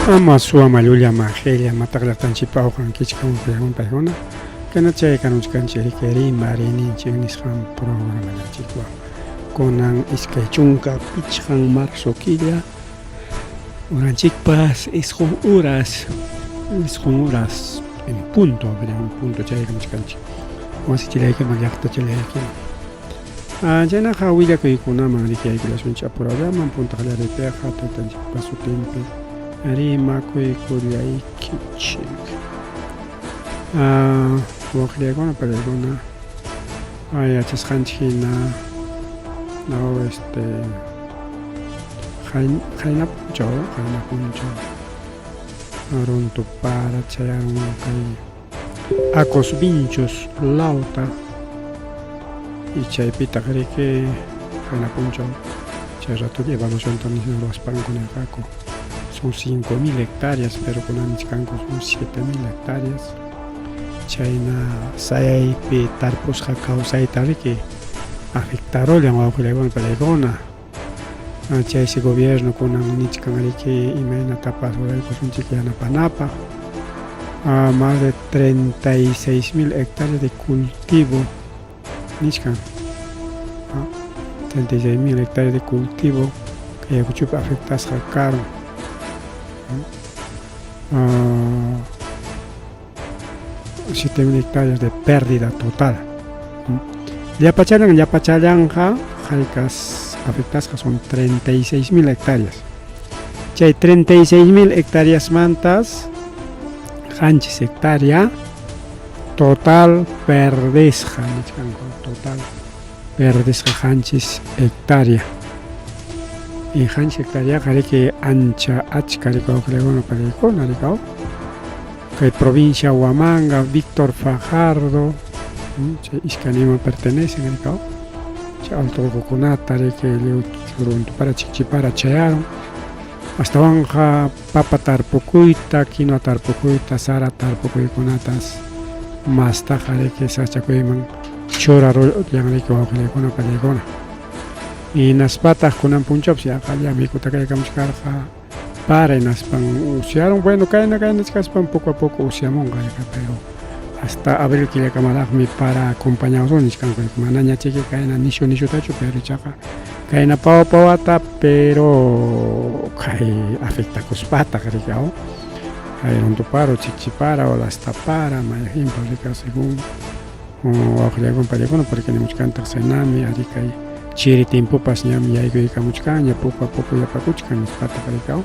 Ama suwa mallulla majella mataq llaqtanchikpa awqan kichka unquywan paykuna kana chay kanuchkanchik riki rimariyninchik nisqan programallanchikwan kunan 25 marzo killa uranchikpas 9 horas 9 horas en punto en punto chaykamuchkanchik wasichillaykiman llaqtachallaykiman. Chaynaqa willakuykunaman riki aykullasunchik apurallaman punta qallariypiqa taytanchikpa sutinpi rimakuykullaykichik. Wawqillaykuna pallaykuna yachasqanchik hina no este qayna punchaw qayna punchaw runtu para chayarun kay Acos Vinchos lawta y chaypitaq riki qayna punchaw chay ratolla evaluacionta ruwaspanku nirqaku son 5000 hectáreas pero kunan nichkanku son 7000 hectáreas chayna sayaypi tarpusqa kawsayta riki afectarullan wawqillaykuna pallaykuna chaysi gobierno kunan nichkan riki imaynatapas ruraykusunchik yanapanapaq más de 36 mil hectáreas de cultivo nichkan 36 mil hectáreas de cultivo kay yakuchupi afectasqa karun 7000 hectáreas de pérdida total. Llapachallan llapachallanqa haykas afectasqa son 36 mil hectáreas. Chay 36 mil hectáreas mantas qanchis hectárea total perdisqa nichkanku total perdisqa qanchis hectárea. Y qanchis hectáreaqa riki ancha achka riki wawqillaykuna pallaykuna rikaw kay provincia Huamanga, Víctor Fajardo, chay iskayninman pertenecen rikaw chay alto urqukunata riki lliw runtupara chikchipara chayarun astawanqa papa tarpukuyta, quinua tarpukuyta, sara tarpukuykunatas mastaqa riki sachakuyman churarullan riki wawqillaykuna pallaykuna. Hinaspataq kunan punchawpas yaqalla mikutakaykamuchkarqa para hinaspan usyarun bueno kayna kaynachkaspan poco a poco usyamunqa pero hasta abril killakamaraqmi para acompañawasun nichkanku manaña chiki kayna nishu nishutachu pero ichaqa kayna pawa pawata pero kay afectakuspataq riki aw kay runtupara chikchipara o lastapara mayqinpas rika según wawqillaykuna pallaykuna porque nimuchkantaq Senami ari kay chiri tiempopas ñam yaykuykamuchkanña poco a poco yapakuchkan nispataq rikaw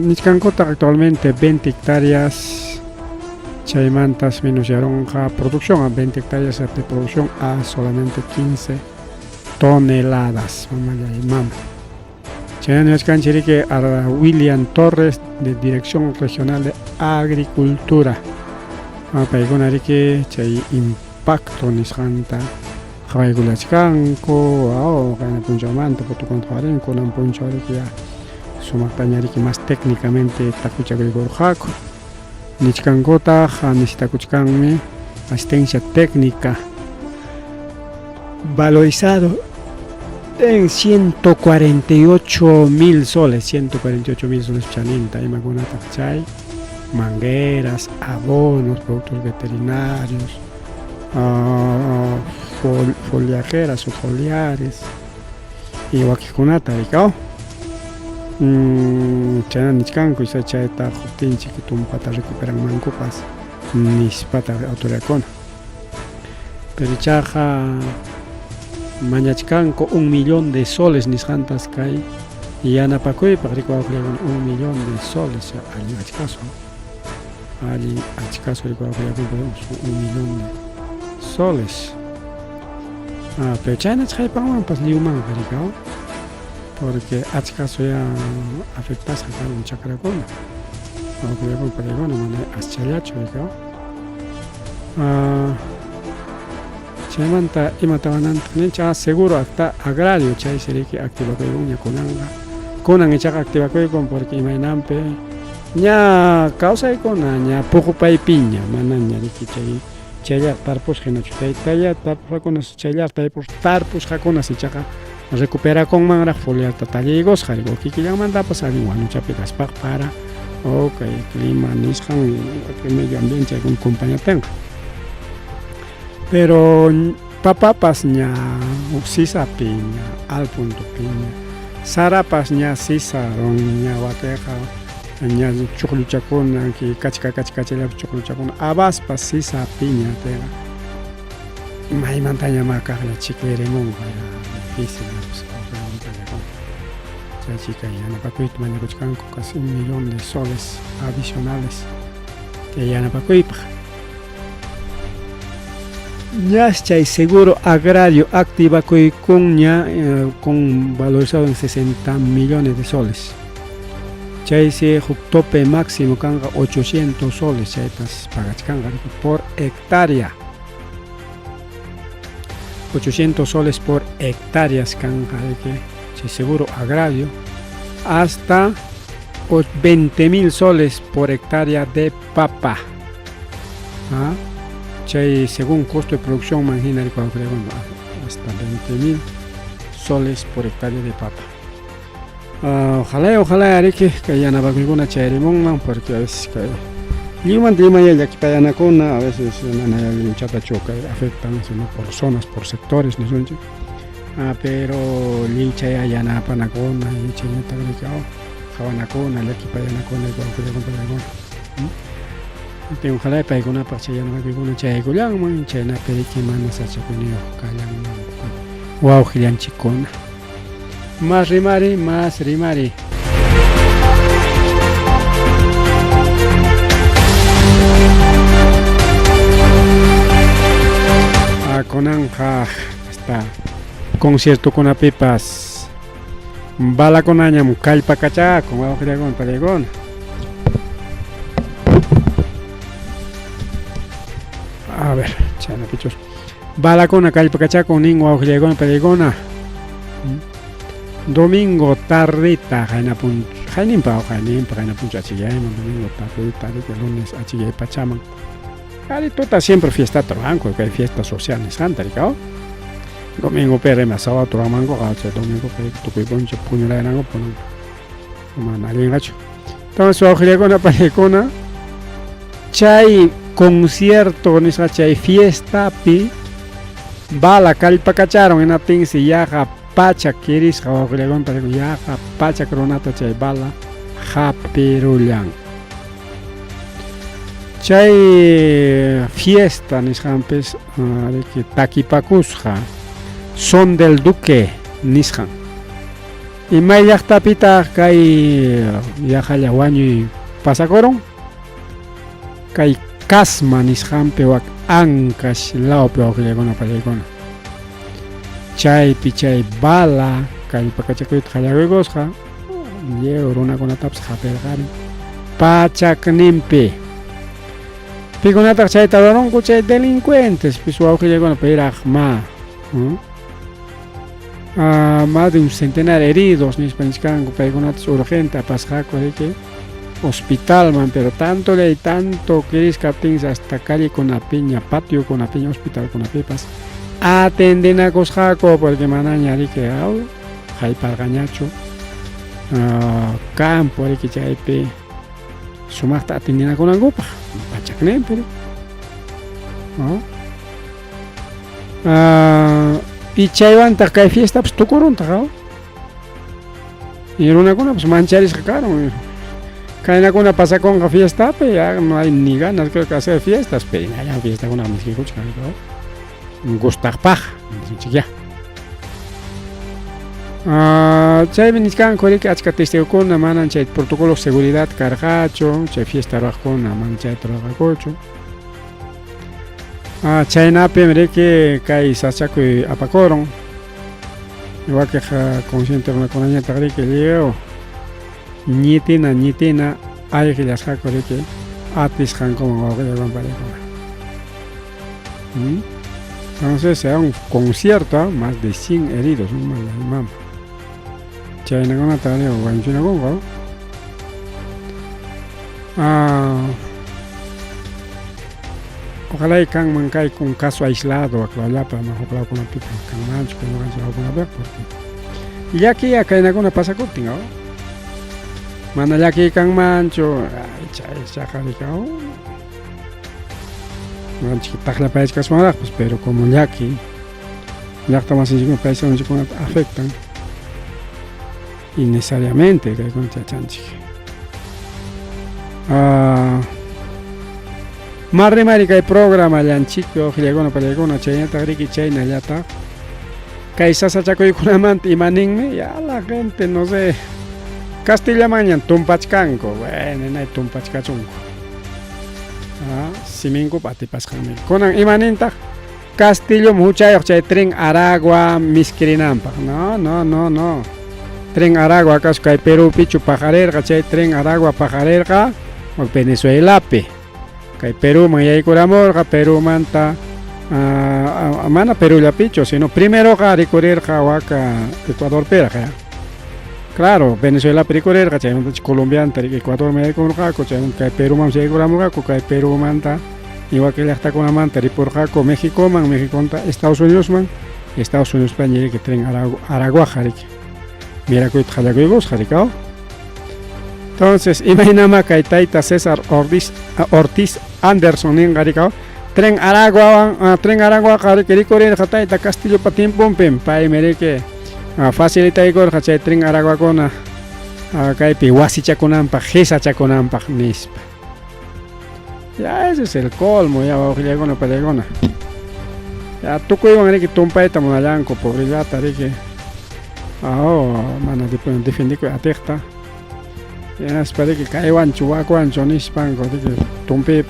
nichkankutaq actualmente 20 hectáreas chaymantas menos-yarunqa producción a 20 hectáreas de producción a solamente 15 toneladas mamallay mama. Chayna niwachkanchik riki a William Torres de Dirección Regional de Agricultura. Paykuna riki chay impacto nisqanta qhawaykullachkanku aw qayna punchawmanta fotokunata qhawarin kunan punchaw riki ya sumaqtaña riki más técnicamente takuchakuykurqaku nichkankutaq necesitakuchkanmi asistencia técnica valorizado en 148 mil soles, 148 mil soles chaninta imakunataq chay mangueras, abonos, productos veterinarios, foliajeras o foliares y wakikunata rikaw chayna nichkanku isa chayta quptinchik tumpata recuperanmankupas nispata autoridadkuna pero ichaqa mañachkanku 1 millón de soles nisqantas kay yanapakuypaq riki wawqillaykuna 1 millón de soles allin achkasu allin achkasu riki wawqillaykuna 1 millón de soles pero chayna chaypanwanpas lliwmanqa rikaw porque achkasu ya afectasqa karun chakrakuna wawqillaykuna pallaykuna mana aschallachu rikaw chaymanta imatawanantaq ninchik seguro acta agrario chaysi riki activakuykunña kunanqa kunan ichaqa activakuykun porque imaynanpi ña kawsaykuna ña puqupaypiña manaña riki chay chaylla tarpusqa hinachu taytalla tarpusqakuna chaylla tarpusqakunas ichaqa Recuperakunmanraq foliarta talliykusqa riki kikillanmantapas allin wanuchapi kaspaqa para o kay clima nisqan medio ambiente chaykuna compañatinqa. Pero papapas ña sisa piña al punto piña sarapas ña sisa ña wakiqa ña chuqlluchakuna kachka kachkachallapi chuqlluchakuna habaspas sisa piña tiqa maymantañamá kaqlla chiklirimunqa difícil chay chika yanapakuyta mañakuchkanku casi un millón de soles adicionales chay yanapakuypaq. Ñas chay seguro agrario activakuykunña con valorizado en 60 millones de soles. Chaysi huk tope máximo kanqa 800 soles chaytas pagachkanqa por hectárea. 800 soles por hectáreas kanqa chay seguro agrario hasta 20 mil soles por hectárea de papa. ¿Ah? Chay según costo de producción manhina hasta 20 mil soles por hectárea de papa. Ojalá, ojalá ariki kay yanapakuykuna chayarimunman porque a veces kay lliwmanta imaya llakipayanakuna a veces mana anchatachu kay afectan sino por zonas, por sectores nisunchik. Pero lliw chay yanapanakuna chaynataq riki qhawanakuna llakipayanakuna wawqillakuna. Ojalá paykunapaq chay yanapakuykuna chayaykullanman chaynapi riki mana sachakuyniyuq kallanman wawqillanchikkuna. Más rimari, más rimari. Kunanqa hasta conciertokunapipas balakunañam kallpakachakun wawqillakuna paykuna. A ver, chaynapichus. Balakuna kallpakachakun nin wawqillakuna paykuna. Domingo tardita qaynapun qayninpa qayninpa qaynapuncha achikayman domingo tardita riki lunes achikay pachaman. Qari tuta siempre fiestata ruwanku kay fiesta social nisqanta riki Domingo perema sábado ruwanmankuqa chay domingo tukuy puncha puñulayranku mana allinqachu. Entonces wawqillakuna paykuna chay concierto nisqa chay fiestapi bala kallpakacharon hinaptinsi yaqa pachak kirisqa wawqillakuna paykuna yaqa pachak runata chay bala hapirullan. Chay fiesta nisqanpis riki takipakusqa Son del Duque nisqan. Imay llaqtapitaq kay yaqalla wañuy pasakurun kay Casma nisqanpi wak Ancash lawpi wawqillakuna pallaykuna. Chaypi chay bala kallpakachakuyta qallariykusqa lliw runakunatapas hapirqarin pachakninpi. Pikunataq chayta rurunku chay delincuentes pis wawqillakuna piraq ma más de un centenar heridos nispa nichkanku paykunatas urgente apasqaku riki hospitalman pero tanto ley tanto kiris kaptinsi hasta callekunapiña patiokunapiña hospitalkunapipas atendinakusqaku porque manaña riki hayparqañachu campo riki chaypi sumaqta atendinakunankupaq pachakninpi ¿no? Y chaywantaq kay fiestapas tukuruntaq y runakunapas mancharisqa karun kaynakuna pasakunqa fiestapi ya no hay ni ganas creo que hacer fiestas pero hinallan fiestakuna miskikuchkan gustaqpaq nisunchik ya. Chaymi nichkanku riki achka testigokuna manan chay protocolo de seguridad karqachu chay fiesta ruwaqkuna mana chayta ruwarqakuchu. Chaynapim riki kay sachakuy apakurun wakiq consciente runakunañataq riki lliw ñitina ñitina ayqillasqaku riki atisqankuman wawqillakuna paykuna. Entonces sea un concierto más de 100 heridos mama. Chaynakunata wañuchinakunqa. Ojalá kanman kay un caso aislado aklawllapa ama huk lawkunapiqa kanmanchu kay ñuqanchik lawkunapiqa porque Llakiya kaynakuna pasakuptin, aw? Mana llakiy kanmanchu, ay chay chaqa riki, aw? Ñuqanchik taqllapayachkaswanraqpas, pero como llaki llaqta masinchikkuna paisanonchikkunata afectan y necesariamente kaykunata yachanchik. Ah, Marrimari kay programa llanchikpi wawqillaykuna pallaykuna chaynataq riki chaynallataq kay sasachakuykunamanta ima ninmi ya la gente no sé castillamanñan tumpachkanku bueno nay tumpachkachunku ah, siminkupa atipasqanmi kunan ima nintaq Castillom huchayuq chay tren Aragua miskirinanpaq no no no no tren Aragua acaso kay Perúpichu paqarirqa chay tren Aragua paqarirqa Venezuelapi kay Perúman yaykuramurqa Perúmanta mana Perúllapichu sino primeroqa rikurirqa waka Ecuadorpiraq ya claro Venezuelapi rikurirqa chaymanta Colombianta Ecuadorman yaykumurqaku chaymanta kay Perúmanpas yaykuramurqaku kay Perúmanta y wakin llaqtakunamanta ripurqaku Mexicoman, Mexiconta Estados Unidosman, Estados Unidospaña riki tren Araguaja riki. Mirakuyta qallakuykusqa riki. Entonces, imaynama kay tayta César Ortiz, Ortiz Anderson ninqa riki, tren Araguawan, tren Araguaqa riki rikurirqa tayta Castillopa tiemponpim, paymi riki facilitaykurqa chay tren Araguakuna kaypi wasichakunanpaq, qisachakunanpaq nispa. Ya ese es el colmo, ya wawqillaykuna pallaykuna. Ya tukuywan riki tumpayta munallanku pobrellata riki. Oh, mana defendikuy atiqta. Hinaspa riki kaywanchu wakwanchu nispanku riki tumpi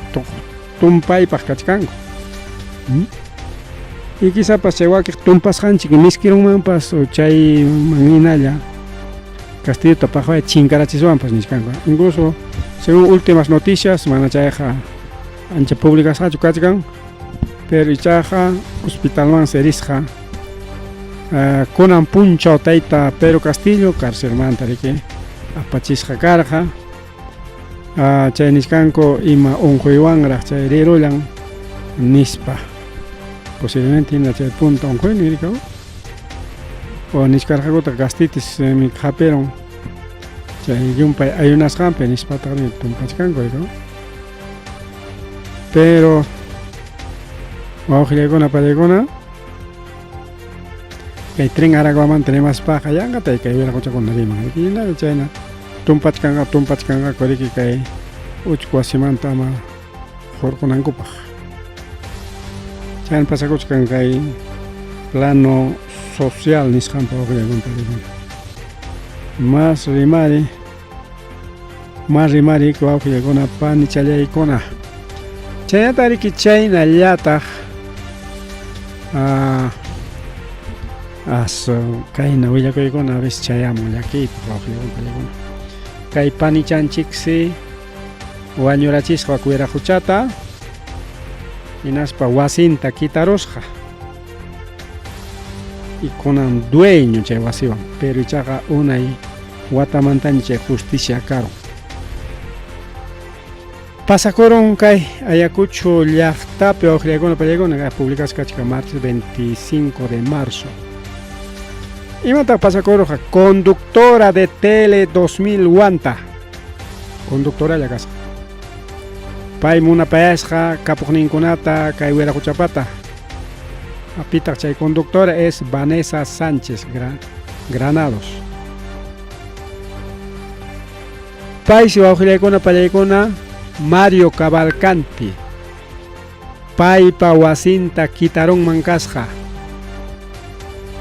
tumpaypaq kachkanku. ¿Mm? Y quizapas chay wakiq tumpasqanchik miskirunmanpas chayman hinalla Castillota paqway chinkarachiswanpas nichkanku. Incluso, según últimas noticias, mana chayqa ancha publicasqachu kachkan, pero ichaqa hospitalmansi risqa kunan punchaw tayta Pedro Castillo carcelmanta riki apachisqa karqa. Chay nichkanku ima unquywanraq chay rirullan nispa. Posiblemente hina chay punta unquynin riki. O nichkarqakutaq gastritis qhapiron chay llumpay ayunasqanpi nispataq tumpachkanku riki. Pero wawqillaykuna pallaykuna kay tren Araguamanta rimaspaqa yanqata kay wiraqochakuna riman riki hinalla chayna tumpachkanqa tumpachkanqaku riki kay uchku wasimanta ama hurqunankupaq. Chayna pasakuchkan kay plano social nisqanpa wawqillaykuna pallaykuna. Más rimari más rimari wawqillaykuna panichallaykuna. Chaynata riki chaynallataq as kayna willakuykuna a veces chayamun llakiypaq wawqillaykuna pallaykuna. Kay panichanchiksi wañurachisqa wak wiraquchata hinaspa wasinta kitarusqa y kunan dueño chay wasiwan pero ichaqa unay watamantaña chay justicia karun. Pasakurun kay Ayacucho llaqtapi wawqillaykuna pallaykuna kay publicasqa kachkan martes 25 de marzo. Imataq pasakurqa? Conductora de Tele 2000 Huanta. Conductoralla kasqa. Pay munapayasqa kapuqninkunata kay wiraquchapata. Pitaq chay conductora es Vanessa Sánchez Granados. Paysi wawqillaykuna pallaykuna Mario Cavalcanti paypa wasinta kitarunman kasqa.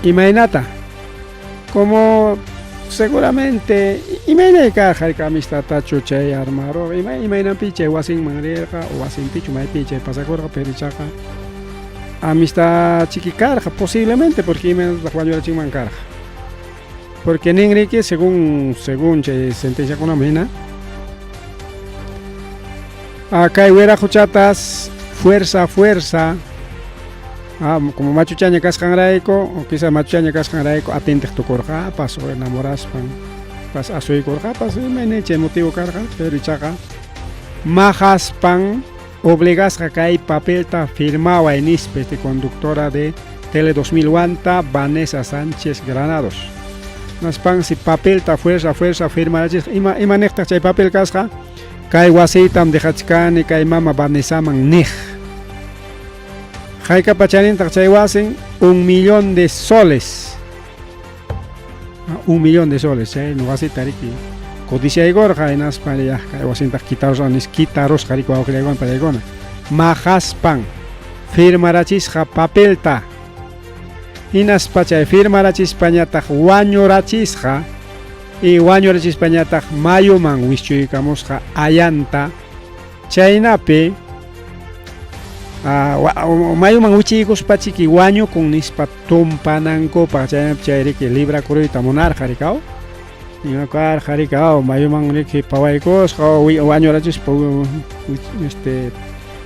Imaynata? Como seguramente imaynay karqa hayka amistadtachu chay armarurqa ima imaynanpi chay wasinman rirqa o wasinpichu maypi chay pasakurqa pero ichaqa amistad chiki karqa posiblemente porque imaynatataq wañurachinman karqa. Porque ninriki según según chay sentenciakunaman hina kay wiraquchatas fuerza fuerza como machuchaña kasqanrayku o quizá machuchaña kasqanrayku atintiq tukurqapas o enamoraspan pas asuykurqapas imayna chay motivo karqa pero ichaqa maqaspan obligasqa kay papelta firmaway nispa este conductora de Tele 2000 Huanta Vanessa Sánchez Granados. Hinaspansi papelta fuerza fuerza firmarachisqa. Ima ima niqtaq chay papel kasqa? Kay wasiytam dejachkani kay mama Vanessaman niq. Haykapa chanintaq chay wasin? 1 millón de soles. 1 millón de soles chay wasita riki codiciaykurqa, hinaspa ya kay wasintaq quitarusqa nis quitarusqa riki wawqillaykuna pallaykuna. Maqaspan firmarachisqa papelta. Hinaspa chay firmarachispañataq wañurachisqa y wañurachispañataq mayuman wischuykamusqa ayanta, chaynapi mayuman wichiykuspachiki wañukun nispa tumpanankupaq, chaynapi chay riki librakuruyta munarqa rikaw. Ima karqa rikaw mayuman riki pawaykusqa wañurachispa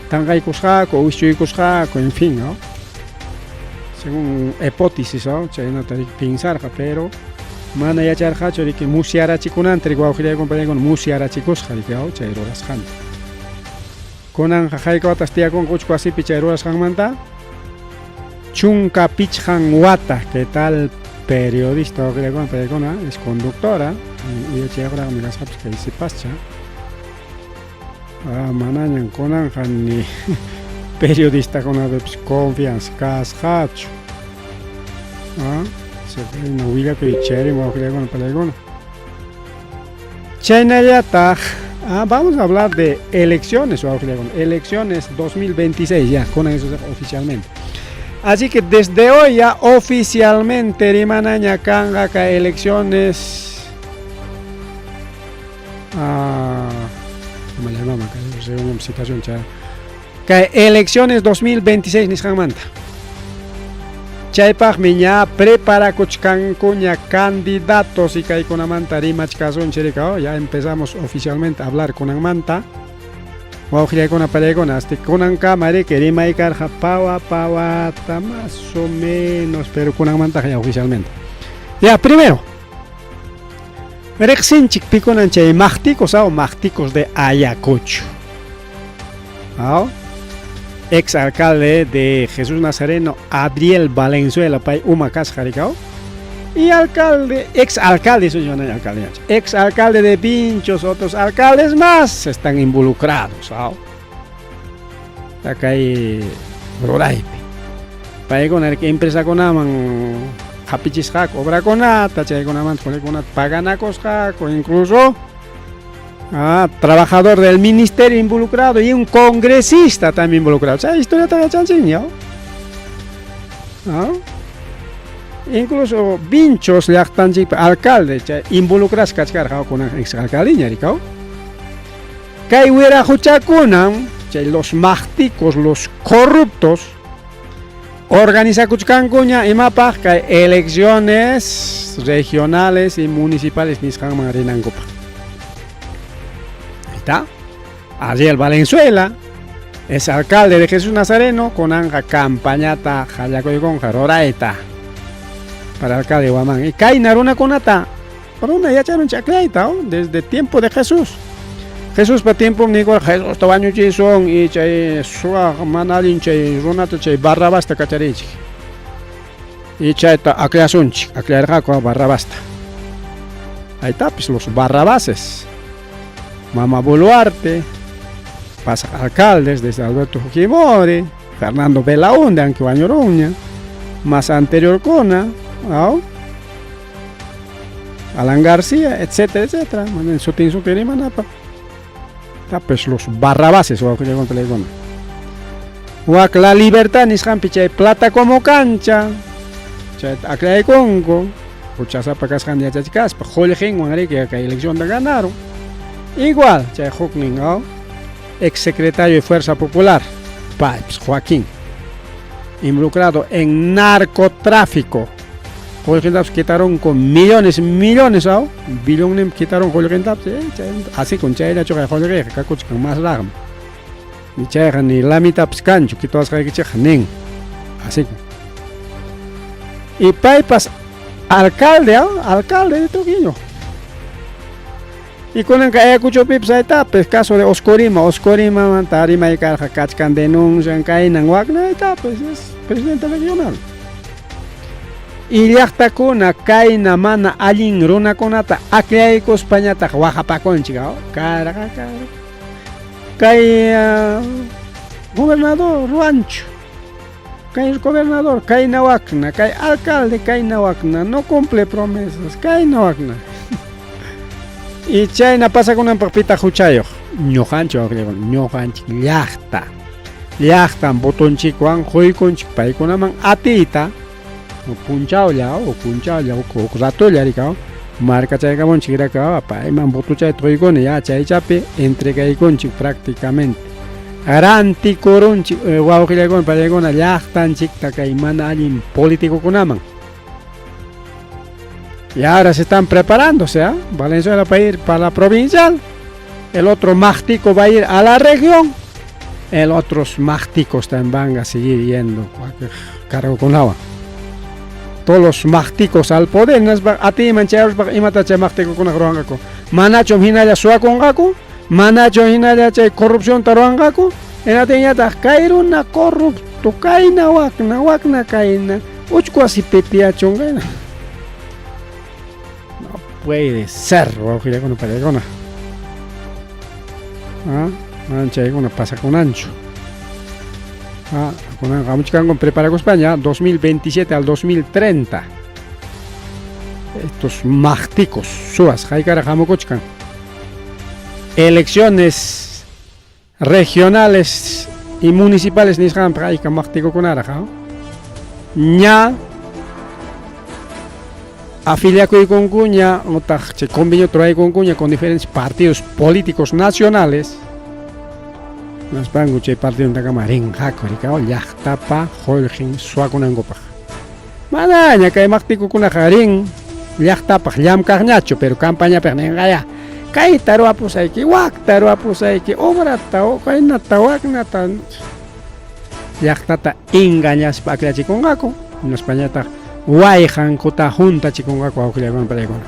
tanqaykusqaku, wischuykusqaku, en fin, ¿no? Según hipótesis, ¿no? Chaynata riki pensarqa, pero mana yacharqachu riki musyarachikunanta riki wawqillaykuna pallaykuna musyarachikusqa riki chay rurasqanta. Kunanqa hayka watas tiyakunqa uchku wasipi chay rurasqanmanta? 15 wata. ¿Qué tal periodista wawqillaykuna pallaykuna? Es conductora, uyachayaqraqmi kasqapas kay sipascha. Manañan kunanqa ni periodistakunapipas confianza kasqachu. Chayna willakuy chayrin wawqillaykuna pallaykuna. Chaynallataq, vamos a hablar de elecciones, wawqillaykuna, elecciones 2026 ya, kunan eso oficialmente. Así que desde hoy ya oficialmente rimanaña kanqa kay elecciones, ¿cómo le llaman? Reunión citación chay. Kay elecciones 2026 nisqanmanta. Chaypaqmi ña preparakuchkankuña candidatos y kaykunamanta rimachkasunchik rika, ya empezamos oficialmente a hablar kunanmanta. Wawqillaykuna pallaykuna, hasta kunankama riki rimay karqa pawa pawata más o menos, pero kunanmantaqa ya oficialmente. Ya, primero, riqsinchik pikunan chay maqticos o maqticos de Ayacucho. ¿Ah? Ex alcalde de Jesús Nazareno, Adriel Valenzuela, pay uma kasqa rikaw. Y alcalde, ex alcalde, eso yo no alcalde, ex alcalde de Vinchos, otros alcaldes más están involucrados. ¿Ah? Acá hay ruraypi. Paykuna empresakunaman hapichisqaku obrakunata, chaykunamanta qullqikunata paganakusqaku, incluso trabajador del ministerio involucrado y un congresista también involucrado. O sea, historia todavía yachanchikña. ¿Ah? Incluso Vinchos llaqtanchikpa alcalde chay involucrasqa kachkarqa kunan ex alcaldeña rikaw. Kay wiraquchakunan chay los maqticos, los corruptos organizakuchkankuña imapaq kay elecciones regionales y municipales nisqanman rinankupaq. Ahí está. Ariel Valenzuela es alcalde de Jesús Nazareno, kunanqa campañata qallakuykunqa rurayta para alcalde Huamán. Y kayna runakunata runa yacharun chaklayta desde tiempo de Jesús. Jesuspa tiempom niykurqa Jesusta wañuchisun y chay suwaq mana allin chay runata chay Barrabasta kachariychik. Y chayta aklasunchik, aklarqaku Barrabasta. Ahí está, pues los Barrabases. Mama Boluarte, pasaq alcaldes desde Alberto Fujimori, Fernando Belaúnde, aunque wañurunña, más anterior kuna, ¿no? Alan García, etcétera, etcétera. Sutin sutin rimanapa. Tapes los Barrabases wawqillaykuna. Wak La Libertad nisqanpi chay plata como cancha, chayta aklaykunku, huchasapa kasqanta yachachikaspa, qullqinwan riki kay eleccionta ganaron. Igual, chay huknin, ¿no? Ex secretario de Fuerza Popular, Pipes Joaquín, involucrado en narcotráfico. Qullqintapas quitaron con millones, millones, ¿no? Billones quitaron qullqintapas, así con chayllachu kay qullqiqa kakuchkan más raqmi. Ni chayqa ni la mitadpas kanchu quitawasqaykichikqa nin. Así. Y paypas alcalde, ¿no? Alcalde de Trujillo. Y kunanqa Ayacuchopipas aytapas caso de Oscorima, Oscorimamanta rimay karqa kachkan denuncian kaynan wakna aytapas es presidente regional. Y llaqtakuna kayna mana allin runakunata akllaykuspañataq waqapakunchik, karqa karqa. Kay gobernador ruwanchu, kay gobernador kayna wakna, kay alcalde kayna wakna, no cumple promesas, kayna wakna. Y chayna pasakunanpaq pitaq huchayuq? Ñuqanchik wawqillakuna, ñuqanchik llaqta. Llaqtan votonchikwan quykunchik paykunaman atiyta punchawlla o punchawlla huk ratolla rikaw markachaykamunchik rakaw payman votochayta quykuni ya chaychapi entregaykunchik prácticamente rantikurunchik wawqillakuna paykuna llaqtanchikta kay mana allin politicokunaman. Y ahora se están preparándose, ¿eh? Valenzuela va a ir para la provincial, el otro maqtico va a ir a la región, el otros maqticos también van a seguir yendo cargo con agua. Todos los maqticos al poder, atiyman chayaruspaqa imata chay maqticokunaqa ruwanqaku? Manachum hinalla suwakunqaku? Manachum hinalla chay corrupcionta ruwanqaku? Hinaptinñataq kay runa corrupto, kayna wakna, wakna kayna, uchku wasipi tiyachun kayna. No puede ser, wawqillakuna paykuna. Ah, manan chaykuna pasakunanchu. Ah, kunanqa hamuchkanku preparakuspaña 2027 al 2030. Estos maqticos suwas haykaraq hamukuchkan. Elecciones regionales y municipales nisqanpaq ayka maqtikukunaraq ña afiliakuykunkuña utaq chay convenio ruraykunkuña con diferentes partidos políticos nacionales, hinaspanku chay partidontakama rinqaku rikaw llaqtapa qullqin suwakunankupaq. Manaña kay maqtikukunaqa rin llaqtapaq llamkaqñachu, pero campañapiq ninqaya kayta ruwapusayki, wakta ruwapusayki, obrata, kaynata, waknata, llaqtata engañaspa aklachikunqaku, hinaspañataq wayqankuta juntachikunqaku wawqillakuna paykuna.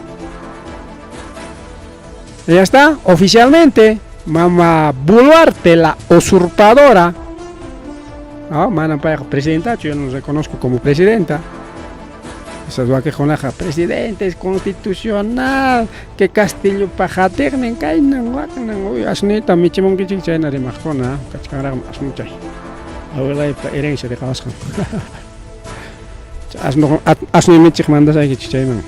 Ya está, oficialmente, Mama Boluarte, la usurpadora, no, manam payqa presidentachu, yo no reconozco como presidenta. Esas wakiqkunaqa presidente es constitucional, que Castillopa qatiqnin kaynan waknan, uy asnuyta michimunkichik chayna rimaqkuna, kachkanraqmi asnuchay. Abuelaypa herencia riqawasqan. Asnu asnuy michiq mandasaykichik chayman.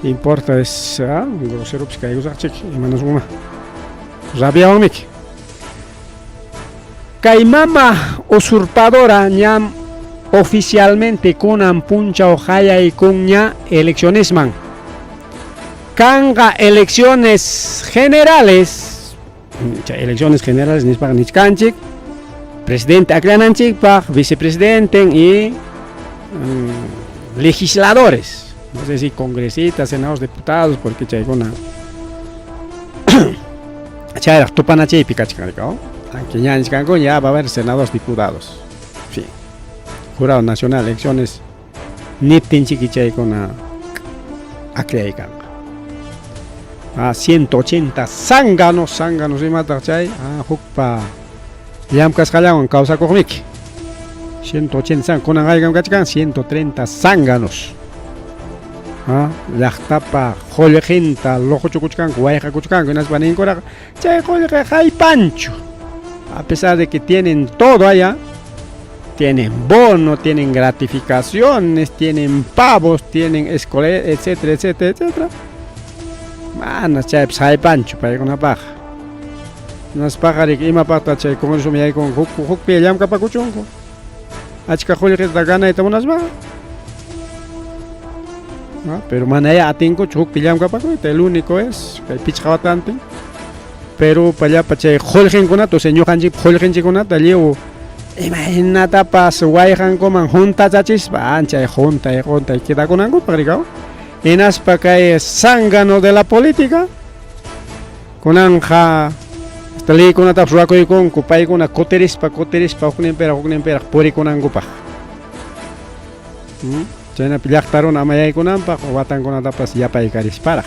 Importa es groseropis kaykusaqchik imanasquma. Rabiawanmiki. Kay mama usurpadora ñam oficialmente kunan punchaw qayaykunña eleccionesman. Kanqa elecciones generales, chay elecciones generales nispaqa nichkanchik, presidente aklananchikpaq, vicepresidente y legisladores, no sé si congresistas, senadores, diputados, porque chaykuna chayraq tupanachiypi kachkan, ¿no? Aunque ña nichkanku ya va a haber senadores, diputados. Sí. Jurado Nacional, elecciones niptinchiki chaykuna aklaykanqa. 180 zánganos, zánganos imataq chay, hukpa llamkasqallanwan kawsakuqmiki. 180 zánganos, kunan haykam kachkan 130 zánganos. Llaqtapa qullqinta luquchukuchkanku, wayqakuchkanku, hinaspa ninkuraq chay qullqi haypanchu. A pesar de que tienen todo allá, tienen bono, tienen gratificaciones, tienen pavos, tienen escuela, etcétera, etcétera, etcétera. Mana chaypas haypanchu paykunapaq. Hinaspaqa riki imapaqtaq chay congresoman yaykunku, huk hukpi llamkapakuchunku. Achka qullqita ganayta munaspaqa. Pero manayá atinkuchu hukpi llamkapakuyta, el único es kay pichqa watantin. Pero pallapa chay qullqinkunata, o sea, ñuqanchikpa qullqinchikkunata lliw imaynatapas wayqankuman juntachachispa anchay juntay juntay quedakunankupaq rikaw. Hinaspa kay zángano de la política kunanqa hasta leykunatapas ruwakuykunku paykuna kutirispa kutirispa hukninpiraq purikunankupaq. Chaynapi llaqta runa ama yaykunanpaq watankunatapas yapaykarisparaq.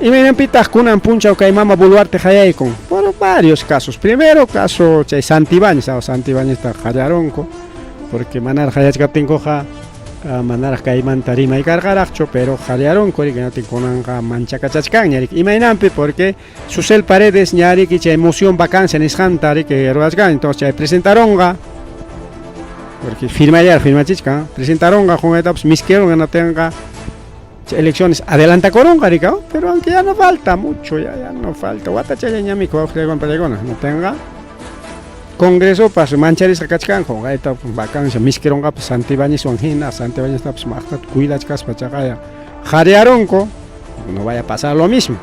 Imaynanpitaq kunan punchaw kay mama Boluarte qayaykun? Varios casos. Primero caso chay Santibáñez, Santibáñezta qallarunku, porque manaraq qallarachkaptinkuqa manaraq kaymanta rimay karqaraqchu, pero qallarunku riki, kunanqa manchakachachkanña riki. Imaynanpi? Porque Susel Paredes ña riki chay moción vacancia nisqanta riki ruwachkan, entonces chay presentaronqa, porque firmallar firmachichkan, presentaronqa qunqaytapas miskirunqa natinqa elecciones adelantakurunqa riki, pero aunque ya no falta mucho, ya no falta, watachallañami wawqillaykunapallaykunam natinqa Congresopas mancharisqa kachkanku, qunqayta vacancia miskirunqapas Santibáñezwan hina, Santibáñeztapas maqtata cuidachkaspa chaqaya qariarunku, no vaya a pasar lo mismo.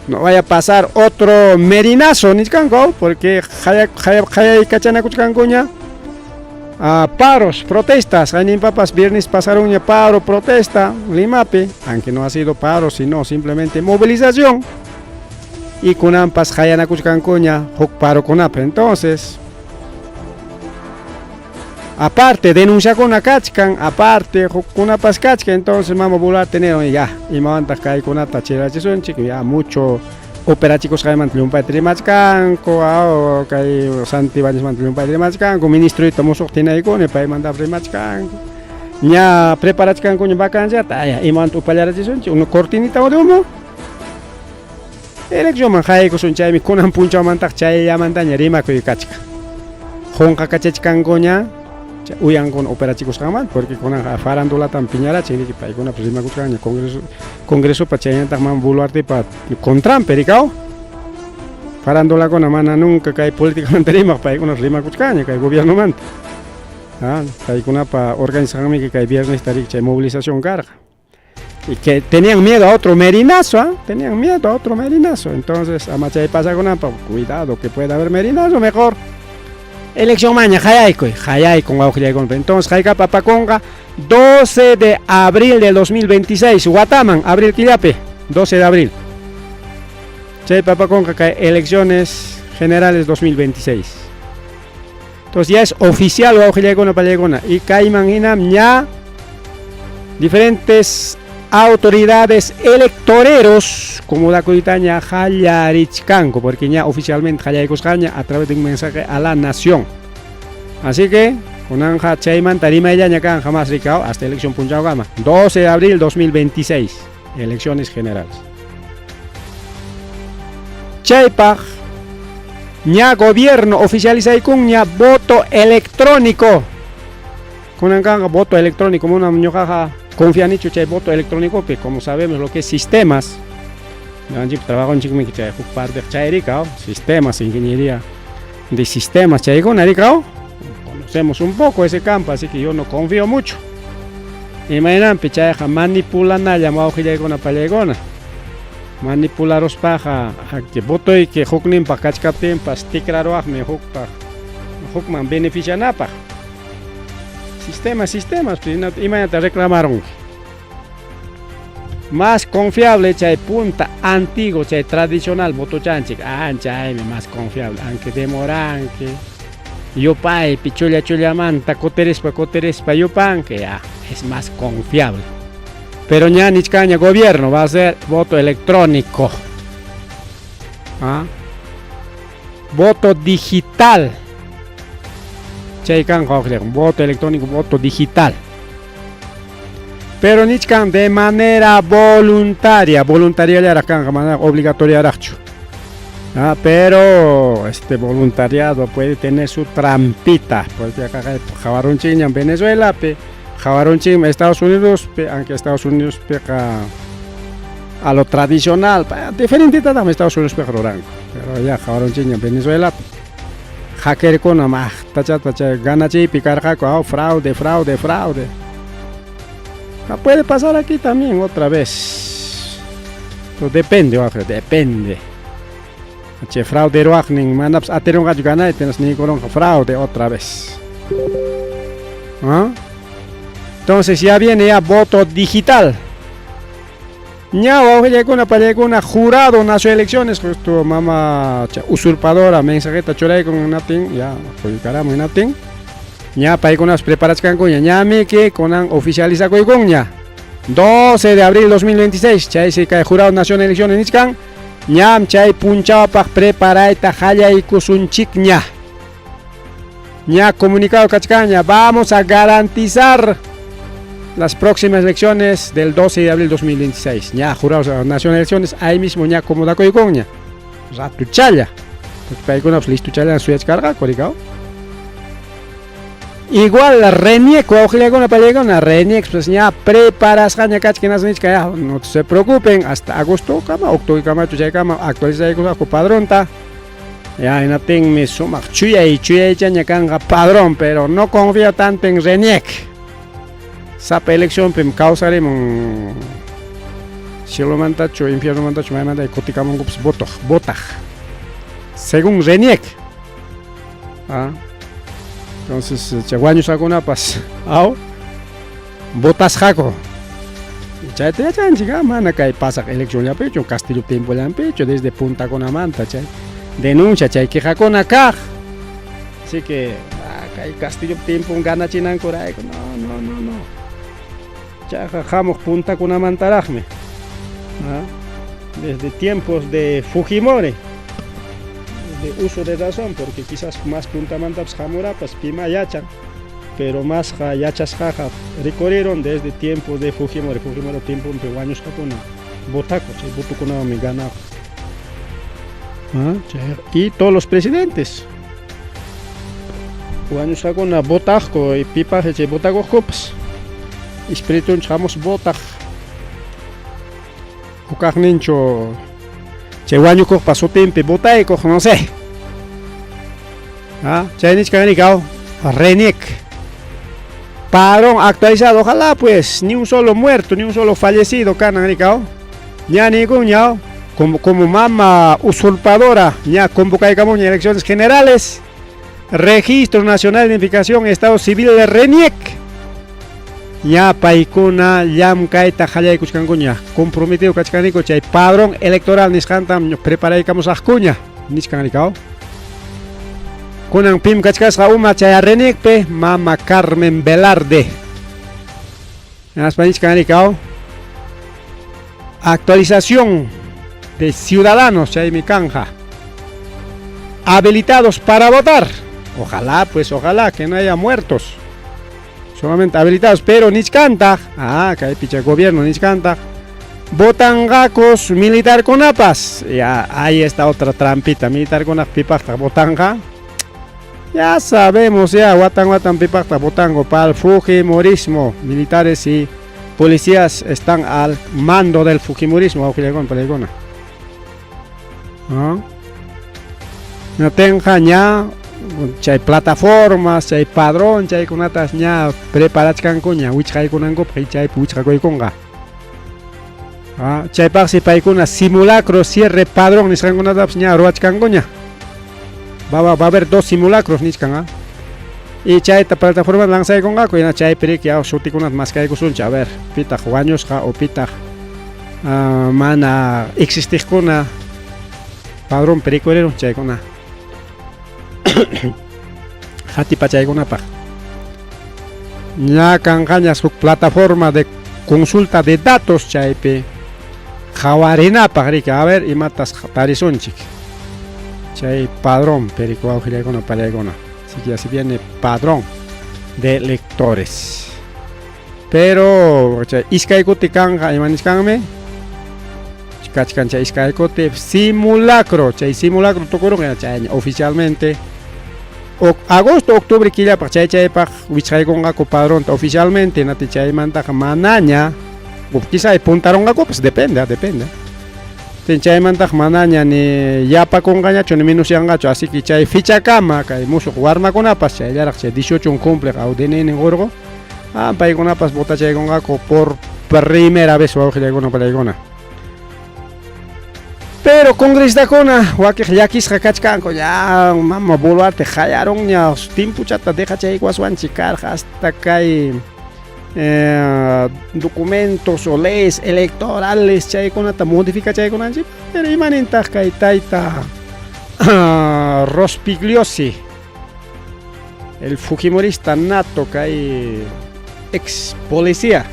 No vaya a pasar otro merinazo nichkanku, porque qayaykachanakuchkankuña paros, protestas, papas viernes pasaronña paro, protesta, Limapi, aunque no ha sido paro, sino simplemente movilización. Y kunanpas qayanakuchkankuña huk parokunapi. Entonces, aparte denunciakuna kachkan, aparte hukkunapas kachkan, entonces mama Boluarte niron ya, imawantaq kaykunata chirachisunchik, ya mucho operachikusqaymanta llumpayta rimachkanku, kay Santibáñezmanta llumpayta rimachkanku, ministroyta musuq tinaykuni paymantapas rimachkanku. Ña preparachkankuña vacanciata, ya imawanta upallarachisunchik, una cortinita de humo. Eleccionman haykusun chaymi kunan punchawmantaq chayllamantaña rimakuy kachkan. Qunqakachachkankuña uyankuna operachikusqanmanta, porque kunanqa farandulatam piñarachin riki paykunapas rimakuchkanña congresopa chaynataq mama Boluartepa contranpi rikaw. Farandulakuna mana nunca kay políticamanta rimaq paykunapas rimakuchkanña kay gobiernomanta. Paykunapa organizanmi kay viernes riki chay movilización karqa. Y que tenían miedo a otro merinazo, ¿eh? Tenían miedo a otro merinazo. Entonces, amachay pasakunapa, cuidado que pueda haber merinazo, mejor. Elección maña, hayaykuy, hayaykun wawqillaykunapa. Entonces, haykap apakunqa 12 de abril del 2026, Wataman, abril killapi, 12 de abril. Chay papakunqa kay elecciones generales 2026. Entonces ya es oficial wawqillaykuna pallaykuna. Y kayman hinam ña diferentes autoridades electoreros como la Cuytaña jallarichkanku, porque ya oficialmente jallaykusqaña a través de un mensaje a la nación. Así que kunanja chaymanta rimayllaña kanja más rikao hasta elección punchawkama 12 de abril 2026, elecciones generales. Chaypaq ña gobierno oficializaykunña voto electrónico. Kunan voto electrónico, muna ñuqaqa confianichu chay voto electrónico, como sabemos lo que es sistemas. Trabajo chikmi chay huk parte chayrikao, sistemas, ingeniería de sistemas chaykuna rikao. Conocemos un poco ese campo, así que yo no confío mucho. Imaynanpi chayqa manipulanalla wawqillaykuna pallaykuna. Manipularuspaqa que votoyki hukninpaq kachkaptinpas tikraruwaqmi hukpaq hukman beneficianapaq. Sistemas, sistemas, imaynata reclamarunki. Más confiable chay punta antiguo, chay tradicional votochanchik, chaymi más confiable, aunque demoranki. Yupaypi chulla chullamanta kutirispa kutirispa yupanki, ya es más confiable. Pero ña nichkaña gobierno va a ser voto electrónico. ¿Ah? Voto digital. Chay kanqa voto electrónico, voto digital. Pero nichkan de manera voluntaria, voluntaria kanja manera obligatoria raqchu. Pero este voluntariado puede tener su trampita, porque acá qawarunchikña en Venezuela, pe qawarunchik Estados Unidos, pe, aunque Estados Unidos peca a lo tradicional, diferente en Estados Unidos pe ruranku, pero ya qawarunchikña en Venezuela, hackerkuna maqtachata chay ganachiypi karqaku, fraude, fraude, fraude. Puede pasar aquí también otra vez. Pero depende, depende. Che fraude ruwaqnin manapas atirunqachu ganayta niykurunqa fraude otra vez. ¿Ah? Entonces ya viene ya voto digital. Ña wawqillaykuna pallaykuna jurado nació elecciones justo mama usurpadora mensajeta churaykun natin ya publicaramos natin. Ña paykunas preparachkankuña ñamiki kunan oficializakuykunña 12 de abril 2026 chaysi kay jurado nación elecciones nichkan. Ñam chay punchawpaq preparayta qallaykusunchikña. Ña comunicado kachkanña, vamos a garantizar las próximas elecciones del 12 de abril 2026. Ña jurados nacional elecciones, ahí mismo ña acomodakuykunña. Ratuchalla. Porque paykunapas listuchallan suyachkarqaku, rikaw. Igual RENIEC, wawqillakuna pallaykuna, RENIEC pues ña preparasqaña kachkan nichka ya, no se preocupen, hasta agosto kama, octubre kamachu chaykama actualizaykusaqku padronta. Ya hinaptinmi sumaq chuyay chuyaychaña kanqa padrón, pero no confío tanto en RENIEC. Sapa eleccionpim kawsarimun cielomantachu, infiernomantachu, maymanta kutikamunkupas votoj, votaq. Según RENIEC. ¿Ah? Entonces, chay wañusqakunapas, aw, votasqaku. Chayta yachanchik, mana kay pasaq eleccionllapichu, Castillo tiempollanpichu, desde puntakunamanta chay denuncia, chay quejakuna kaq. Así que, kay Castillo tiempo ganachinankurayku, no, no, no, no. Chayqa hamuq puntakunamantaraqmi. ¿Ah? Desde tiempos de Fujimori, de uso de razón, porque quizás más puntamantapas hamurapas, pima yachan, pero más yachasqaqa rikurieron desde tiempos de Fujimori. Fujimori tiempo wañusqakuna votaku, chay votokunawanmi ganado. ¿Ah? Y todos los presidentes wañusqakuna votaqku y pipaq chay votakuqkupas espiritunchik hamus votaq hukaqninchu chay wañukuqpa sutinpi votaykuq, no sé. ¿Ah? Chay nichkan rikaw RENIEC. Padrón actualizado, ojalá pues ni un solo muerto, ni un solo fallecido kanan rikaw. Ña nikuña como mama usurpadora, ña convocaykamuña elecciones generales, Registro Nacional de Identificación Estado Civil de RENIEC. Ña paykuna llamkayta qallaykuchkankuña, comprometido kachkaniku chay padrón electoral nisqantam preparaykamusaqkuña, nichkan rikaw. Kunan pim kachkasqa uma chay RENIECpe mama Carmen Velarde. Hinaspa nichkan rikaw. Actualización de ciudadanos chaymi kanja. Habilitados para votar. Ojalá, pues ojalá que no haya muertos. Solamente habilitados, pero nichkantaq. Ah, kay picha gobierno nichkantaq. Votanqakus militar kunapas. Ya, ahí está otra trampita. Militar kunaq pipaqtaq votanqa. Ya sabemos ya, watan watan pipaqtaq votango pal fujimorismo. Militares y policías están al mando del fujimorismo. ¿No? No tenja ña chay plataformas, chay padrón, chaykunatas ña preparachkankuña wichqaykunankupaq chaypi wichqakuykunqa. Ah, chaypaqsi paykuna simulacro cierre padrón nisqankunatapas ña ruwachkankuña. Va a haber dos simulacros nichkan, ¿ah? Y chayta plataforma lanzaykunqaku hina chaypi riki sutikunata maskaykusunchik, a ver, pitaq wañusqa o pitaq mana existiqkuna padrón rikurirun chaykuna. Hatipachaykunapaq. Ña kanqañas huk plataforma de consulta de datos chaypi qhawarinapaq riki, a ver imatas tarisunchik. Chay padrón perico wawqillaykuna pallaykuna. Así que ya se viene padrón de electores. Pero chay iskay kuti kanqa ima nisqanmi kachkan chay iskay kuti simulacro, chay simulacro tukurunqa chayña oficialmente agosto, octubre killapaq chay chaypaq wichqaykunqaku padronta oficialmente nati chaymantaqa manaña o quizá puntarunqakupas, depende, depende. Chaymantaqa manaña ni yapakunqañachu ni minusyanqachu, así que chay fichakama kay musuq warmakunapas chayllaraq chay 18 cumpleq aw DNI hurqu, paykunapas votachaykunqaku por primera vez wawqillaykuna pallaykuna. Pero congresistakuna wakiq llakisqa kachkanku ya mama Boluarte qallarunña timpuchata dejachaykuwaswanchik karqa hasta kay documentos o leyes electorales chaykunata modificachaykunanchik, pero imanintaq kay tayta Rospigliosi, el fujimorista nato kay ex policía,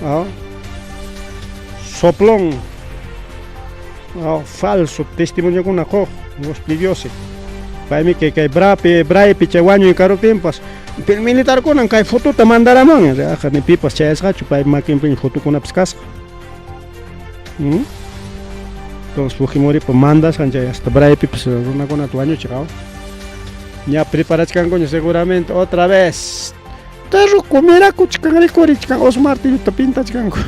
¿no? Soplón. Falso testimoniokuna quq Rospigliosi. Paymi kay kay Brapi, Braypi chay wañuy karuptinpas militarkunan kay fotota mandaramun. Aqa ni pipas chayasqachu pay makinpiña fotokunapas kasqa. ¿Mm? Entonces Fujimoripa mandasqan chay hasta Braypipas runakunata wañuchiq. Ña preparachkankuña seguramente otra vez. Terruku mirakuchkan rikurichkan os martillota pintachkanku.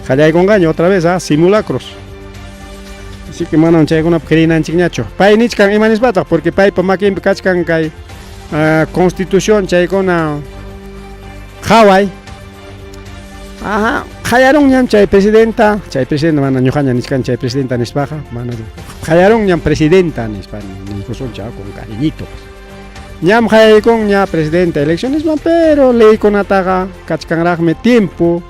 Qallaykunqaña otra vez, ah, simulacros. Así que manam chaykunapaq creenanchikñachu. Pay nichkan ima nispataq, porque paypa makinpi kachkan kay constitución chaykuna qhaway. Ajá, qallarunñam chay presidenta, chay presidenta mana ñuqaña nichkan chay presidenta nispaqa, mana qallarunñam presidenta nispa niykusunchik con cariñito. Ñam qayaykunña presidenta eleccionesman, pero leykunataqa kachkanraqmi tiempo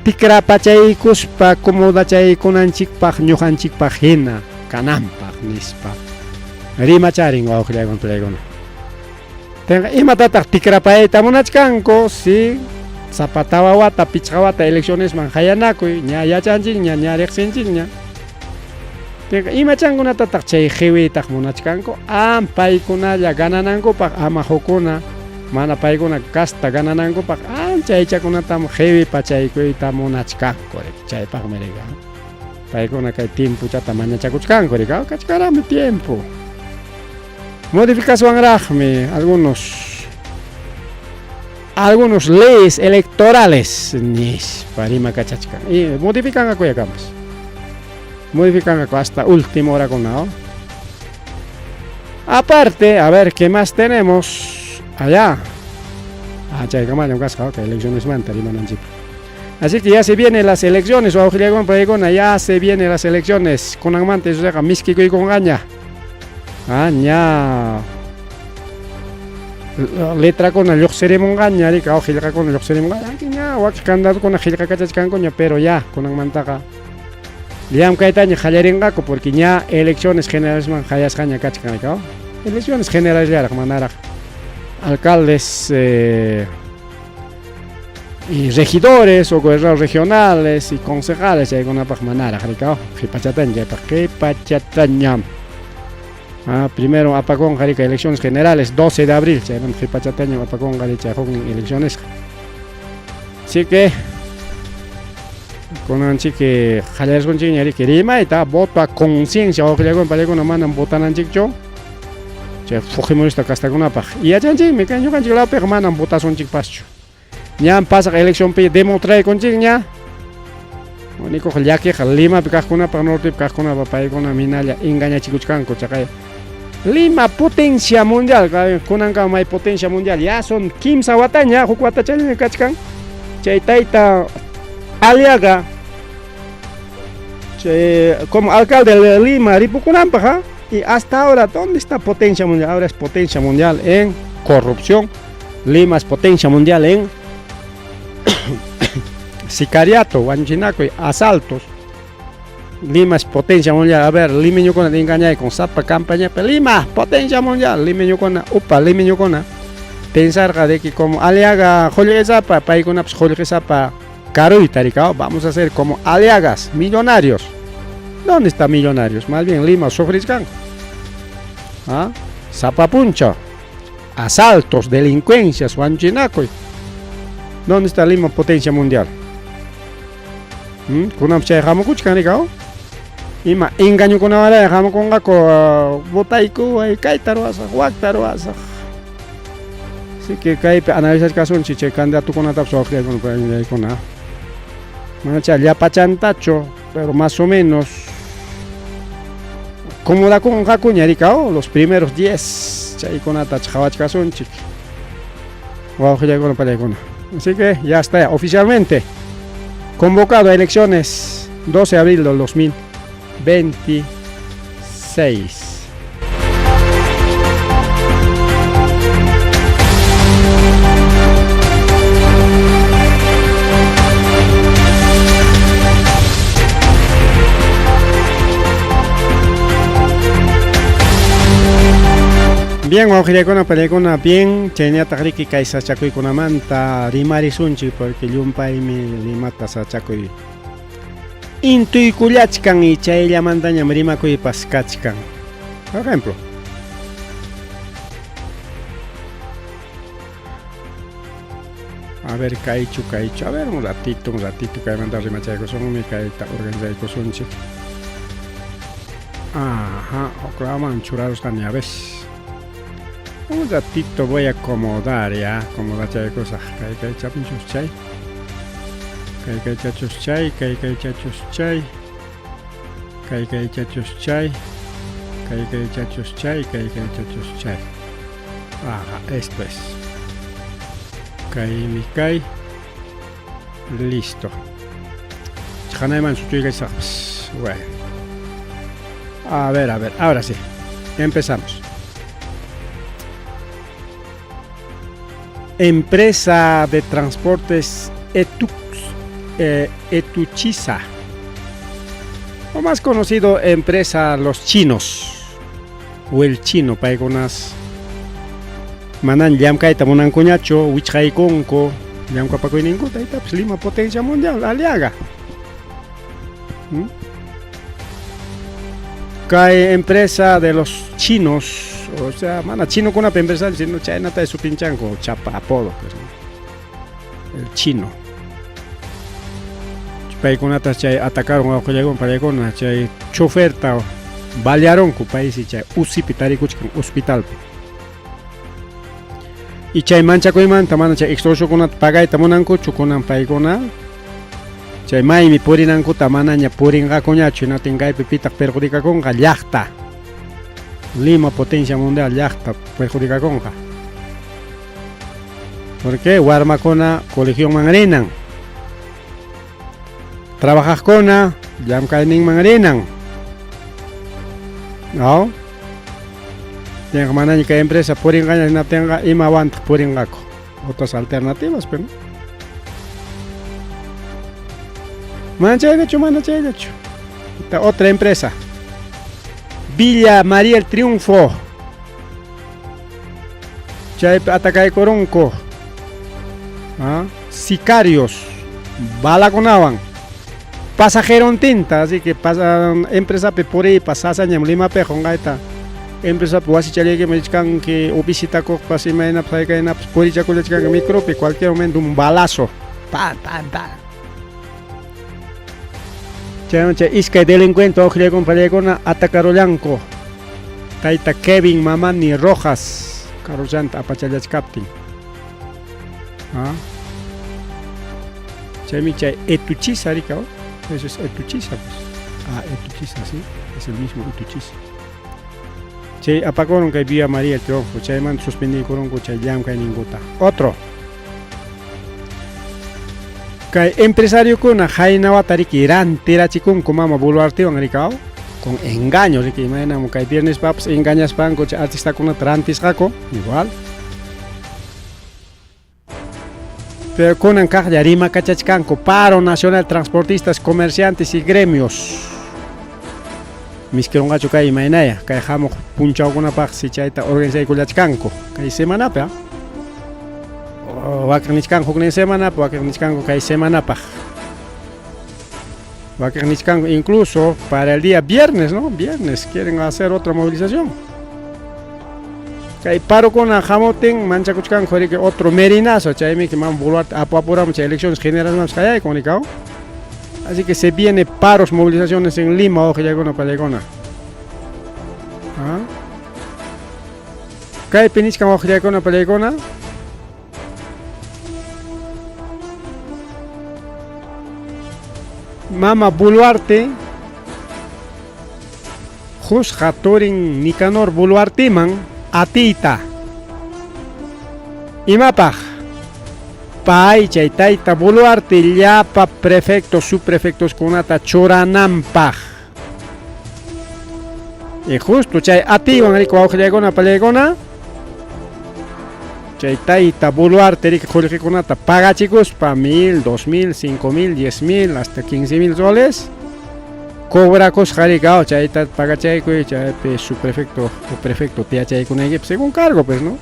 tikrapachaykuspa acomodachaykunanchikpaq ñuqanchikpaq hina kananpaq nispa rimacharin wawqillaykuna pulaykuna. Tenqa imatataq tikrapayta munachkanku si sapa tawa wata pichqa wata eleccionesman qayanakuy ña yachanchikña ña riqsinchikña. Tenqa imachankunatataq chay qiwiytaq munachkanku am paykunalla gananankupaq ama hukuna mana paykuna kasta gananankupaq ancha aychakunatam qiwi pachaykuyta munachkanku chaypaqmi rika paykuna kay tiempochata mañachakuchkanku rika kachkaraqmi tiempo modificaswanraqmi algunos algunos leyes electorales nispa rimakachachkan y modificanqaku yakamas modificanqaku hasta última horakuna ¿no? Aparte, a ver, ¿qué más tenemos allá? Ah, chaykamallam kasqa, ok, eleccionesmanta rimananchikpaq. Así que ya se vienen las elecciones, wawqillaykuna, ya se vienen las elecciones. Kunanmanta isusaqa miskikuykunqaña. Ah, ña letrakuna lluqsirimunqaña, rika, qillqakuna lluqsirimunqaña, ña wakin candidatokuna qillqakachachkankuña, pero ya kunanmantaqa llamkaytaña qallarinqaku porque ña elecciones generalesman qayasqaña kachkan, rika. Elecciones generalesllaraq manaraq alcaldes y regidores o gobernadores regionales y concejales chaykunapaq manaraq, rika, qhipachataña chaypaq qhipachataña. Ah, primero apakunqa rika elecciones generales 12 de abril chaymanta qhipachataña apakunqa chay huknin elecciones. Así que kunanchik qallarisqunchikña riki rimayta voto a conciencia wawqillaykuna pallaykuna manam votananchikchu chay fujimorista kastakunapaq y yachanchikmi kay ñuqanchik lawpiqa manam votasunchikpaschu ñam pasaq eleccionpi demostraykunchikña único llakiqa Limapi kaqkunapaq nortepi kaqkunapaq paykuna minalla engañachikuchkanku chaqay Lima potencia mundial kunankama may potencia mundial ya son kimsa wataña huk watachallaña kachkan chay tayta Aliaga chay como alcalde de Lima ripukunanpaq ¿ah? Y hasta ahora, ¿dónde está potencia mundial? Ahora es potencia mundial en corrupción. Lima es potencia mundial en sicariato, wañuchinakuy, asaltos. Lima es potencia mundial. A ver, limeñukuna engañay con sapa campaña, pero Lima, potencia mundial. Limeñukuna, upa, limeñukuna. Pensarqa de que como Aliaga qullqisapa, paykunapas qullqisapa karuyta rika, vamos a ser como Aliagas, millonarios. ¿Dónde están millonarios? Más bien Lima sufrichkanku. ¿Ah? Sapa punchaw, asaltos, delincuencias, wañuchinakuy. ¿Dónde está Lima potencia mundial? Kunanpas chay hamukuchkan rika, ima engañokunawanraya hamukunqaku votayku kayta ruwasaq wakta ruwasaq. Así que kaypi analizachkasunchik chay candidatokunatapas wawqillaykuna mana llapachantachu, pero más o menos acomodakunqakuña rika, los primeros 10 chaykunata qhawachkasunchik wawqillaykuna pallaykuna. Así que ya está oficialmente convocado a elecciones 12 de abril del 2026. Bien, wawqillaykuna pallaykuna, bien, chaynataq riki kay sachakuykunamanta rimarisunchik porque llumpaymi Limata sachakuy. Intuykullachkan y chayllamantañam rimakuypas kachkan. Por ejemplo, a ver, kaychu, kaychu. A ver, un ratito, kaymanta rimachaykusunmi, kayta organizaykusunchik. Ajá, Oklahoma churarusqani a veces. Un ratito voy a acomodar ya, acomodachaykusaq. Kay kaychapinchus chay. Kay kaychachus chay, kay kaychachus chay. Kay kaychachus chay. Kay kaychachus chay, kay kaychachus chay. Ajá, esto es. Kaymi kay. Listo. Hanayman suchuykachasaqpas. Bueno. A ver, ahora sí. Empezamos. Empresa de transportes Etuchisa, o más conocido empresa Los Chinos, o el Chino, paykunas manan llamkayta munankuñachu, wichqaykunku llamkapakuyninkuta, taytapas Lima potencia mundial, Aliaga. Kay empresa de los chinos, o sea, mana chinokunapa empresario, sino chaynata supinchanku, chapa apodo, pues, ¿no? El chino. Paykunata chay atacaron wawqillaykuna pallaykuna, chay choferta balearonku paysi chay UCIpi tarikuchkan hospitalpi. Y chay manchakuymanta mana chay extorsionkunata pagayta munankuchu kunan paykuna chay maymi purinankuta manaña purinqakuñachu, hinatin kaypi pitaq perjudikakunqa llaqta. Lima potencia mundial llaqta perjudikakunqa. Porque warmakuna colegioman rinan. Trabajaqkuna llamkayninman rinan. ¿No? Tenga manaña kay empresa purinqaña hinaptinqa imawantaq purinqaku. Otras alternativas, pero no. Mana chayllachu, mana chayllachu. Otra empresa. Villa María el Triunfo. Chaypi atacaykurunku. ¿Ah? Sicarios. Balakunawan. Pasajerontinta, así que pasa, empresapi puriypas sasañam Limapiqa qunqayta. Empresapi wasichallaykiman richkanki o visitakuqpas imaynapas haykaynapas purichakullachkanki micropi cualquier momento un balazo. Pa, pa, pa. Chayman chay iskay delincuente wawqillaykuna pallaykuna atacarullanku. Tayta Kevin Mamani Rojas carrochanta apachallachkaptin. ¿Ah? Chaymi chay Etuchisa rika, eso es Etuchisa pues. Ah, Etuchisa, sí, es el mismo Etuchisa. Chay apakuron kay Villa María el Triunfo, chayman suspendiykurunku chay llamkayninkuta. Otro. Kay empresariokuna haynawata riki rantirachikunku mama Boluartewan rikaw con engaños riki imaynam kay viernes papas engañaspanku chay artistakunata rantisqaku igual. Pero kunan kaqlla rimakachachkanku paro nacional transportistas, comerciantes y gremios. Miskirunqachu kay imaynaya kay hamuq punchawkunapaqsi chayta organizaykullachkanku kay semanapi, ¿ah? Wakin nichkanku huknin semanapi, wakin nichkanku kay semanapaq. Wakin nichkanku incluso para el día viernes, ¿no? Viernes quieren hacer otra movilización. Kay parokuna hamuptin manchakuchkanku riki otro merinazo, chaymi que man Boluarte apu apuramos chay elecciones generales más kayay con. Así que se viene paros, movilizaciones en Lima, wawqillaykuna pallaykuna. ¿Ah? Kaypi nichkan wawqillaykuna pallaykuna. Mama Boluarte qusqa turin Nicanor Boluarteman atiyta. Imapaq? Pay chay tayta Boluarte llapa prefecto, subprefectoskunata churananpaq. Y justo chay atiywan riki wawqillaykuna pallaykuna chay tayta Boluarte riki qullqikunata pagachikuspa 1000, 2000, 5000, 10,000 hasta 15,000 soles cobrakusqa riki chayta pagachaykuy chaypi subprefecto o prefecto tiyachaykunaykipi según cargo pues, ¿no?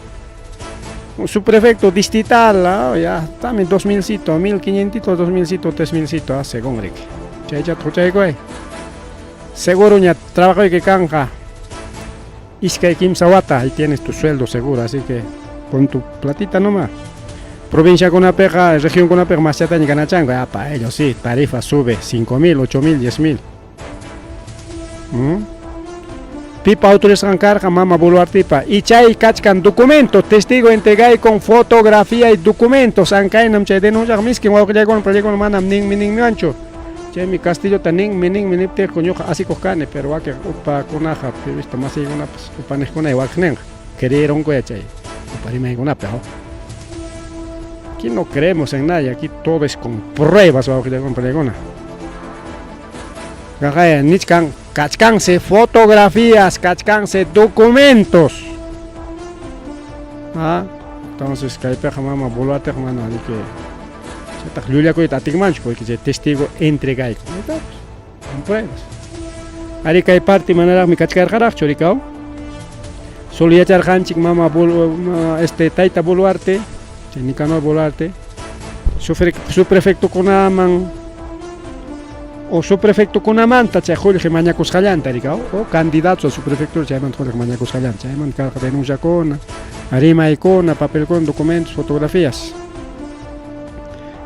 Un subprefecto distrital, ¿ah? Ya también 2000cito, 1500, 2000cito, 3000cito, ¿ah? Según riki. Chaychata huchaykuway. Seguroña trabajoyki kanqa. Iskay kimsa wata, ahí tienes tu sueldo seguro, así que pon tu platita nomás. Provinciakunapiqa, regionkunapiqa maschataña ganachanku, apa, ellos sí, tarifa sube 5.000, 8.000, 10.000. Pipa autorizasqan karqa mama Boluartepa y chay kachkan documento, testigo entregay con fotografía y documentos, ankaynam chay denunciaq miskin wawqillaykuna pallaykuna manam ninmi ninmiwanchu. Chaymi Castillota ninmi ninmi niptiyqa ñuqa asikuq kani, pero wakiq upakunaqa periodista masiykunapas upaniqkunay wakiqninqa creeronkuya chay upa rimaykunapi. Aquí no creemos en nadie, aquí todo es con pruebas, wawqillaykuna pallaykuna. Qaqaya nichkan kachkanse fotografías, kachkanse documentos. Ah, entonces kaypiqa mama Boluarteqa mana riki chataq llullakuyta atinmanchu porque chay testigo entregayku. Con pruebas. Ari kay parte manaraqmi kachkarqaraqchu rikaw. Solo yacharqanchik mama este tayta Boluarte, chay Nicanor Boluarte, subprefectokunaman o subprefectokunamanta chay qullqi mañakusqallanta rikaw, o candidatos a subprefectura chaymanta qullqi mañakusqallanta, chaymanta karqa denunciakuna, rimaykuna, papelkuna, documentos, fotografías.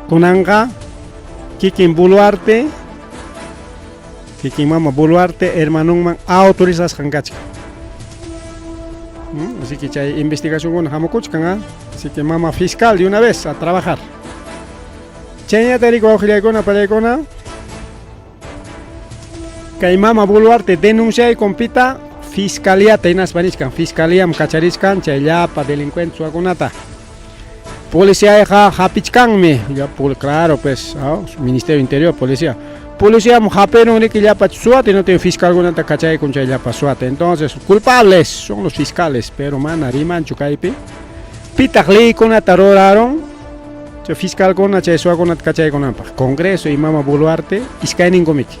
Kunanqa kikin Boluarte, kikin mama Boluarte hermanonman autorizasqan kachkan. Así que chay investigacionkuna hamukuchkan, ¿ah? Así que mama fiscal de una vez a trabajar. Chayñata riku wawqillaykuna pallaykuna. Kay mama Boluarte denunciaykun pita fiscaliata hinaspa nichkan fiscaliam kacharichkan chay llapa delincuentes suwakunata. Policiayqa hapichkanmi, ya claro pues, ¿ah? Ministerio Interior, policía. Policiam hapirun riki llapa suwata y no tiene fiscalkunata kachaykun chay llapa suwata. Entonces, culpables son los fiscales, pero mana rimanchu kaypi. Pitaq leykunata ruraron chay fiscalkuna chay suwakunata kachaykunanpaq. Congreso y mama Boluarte iskayninkumiki.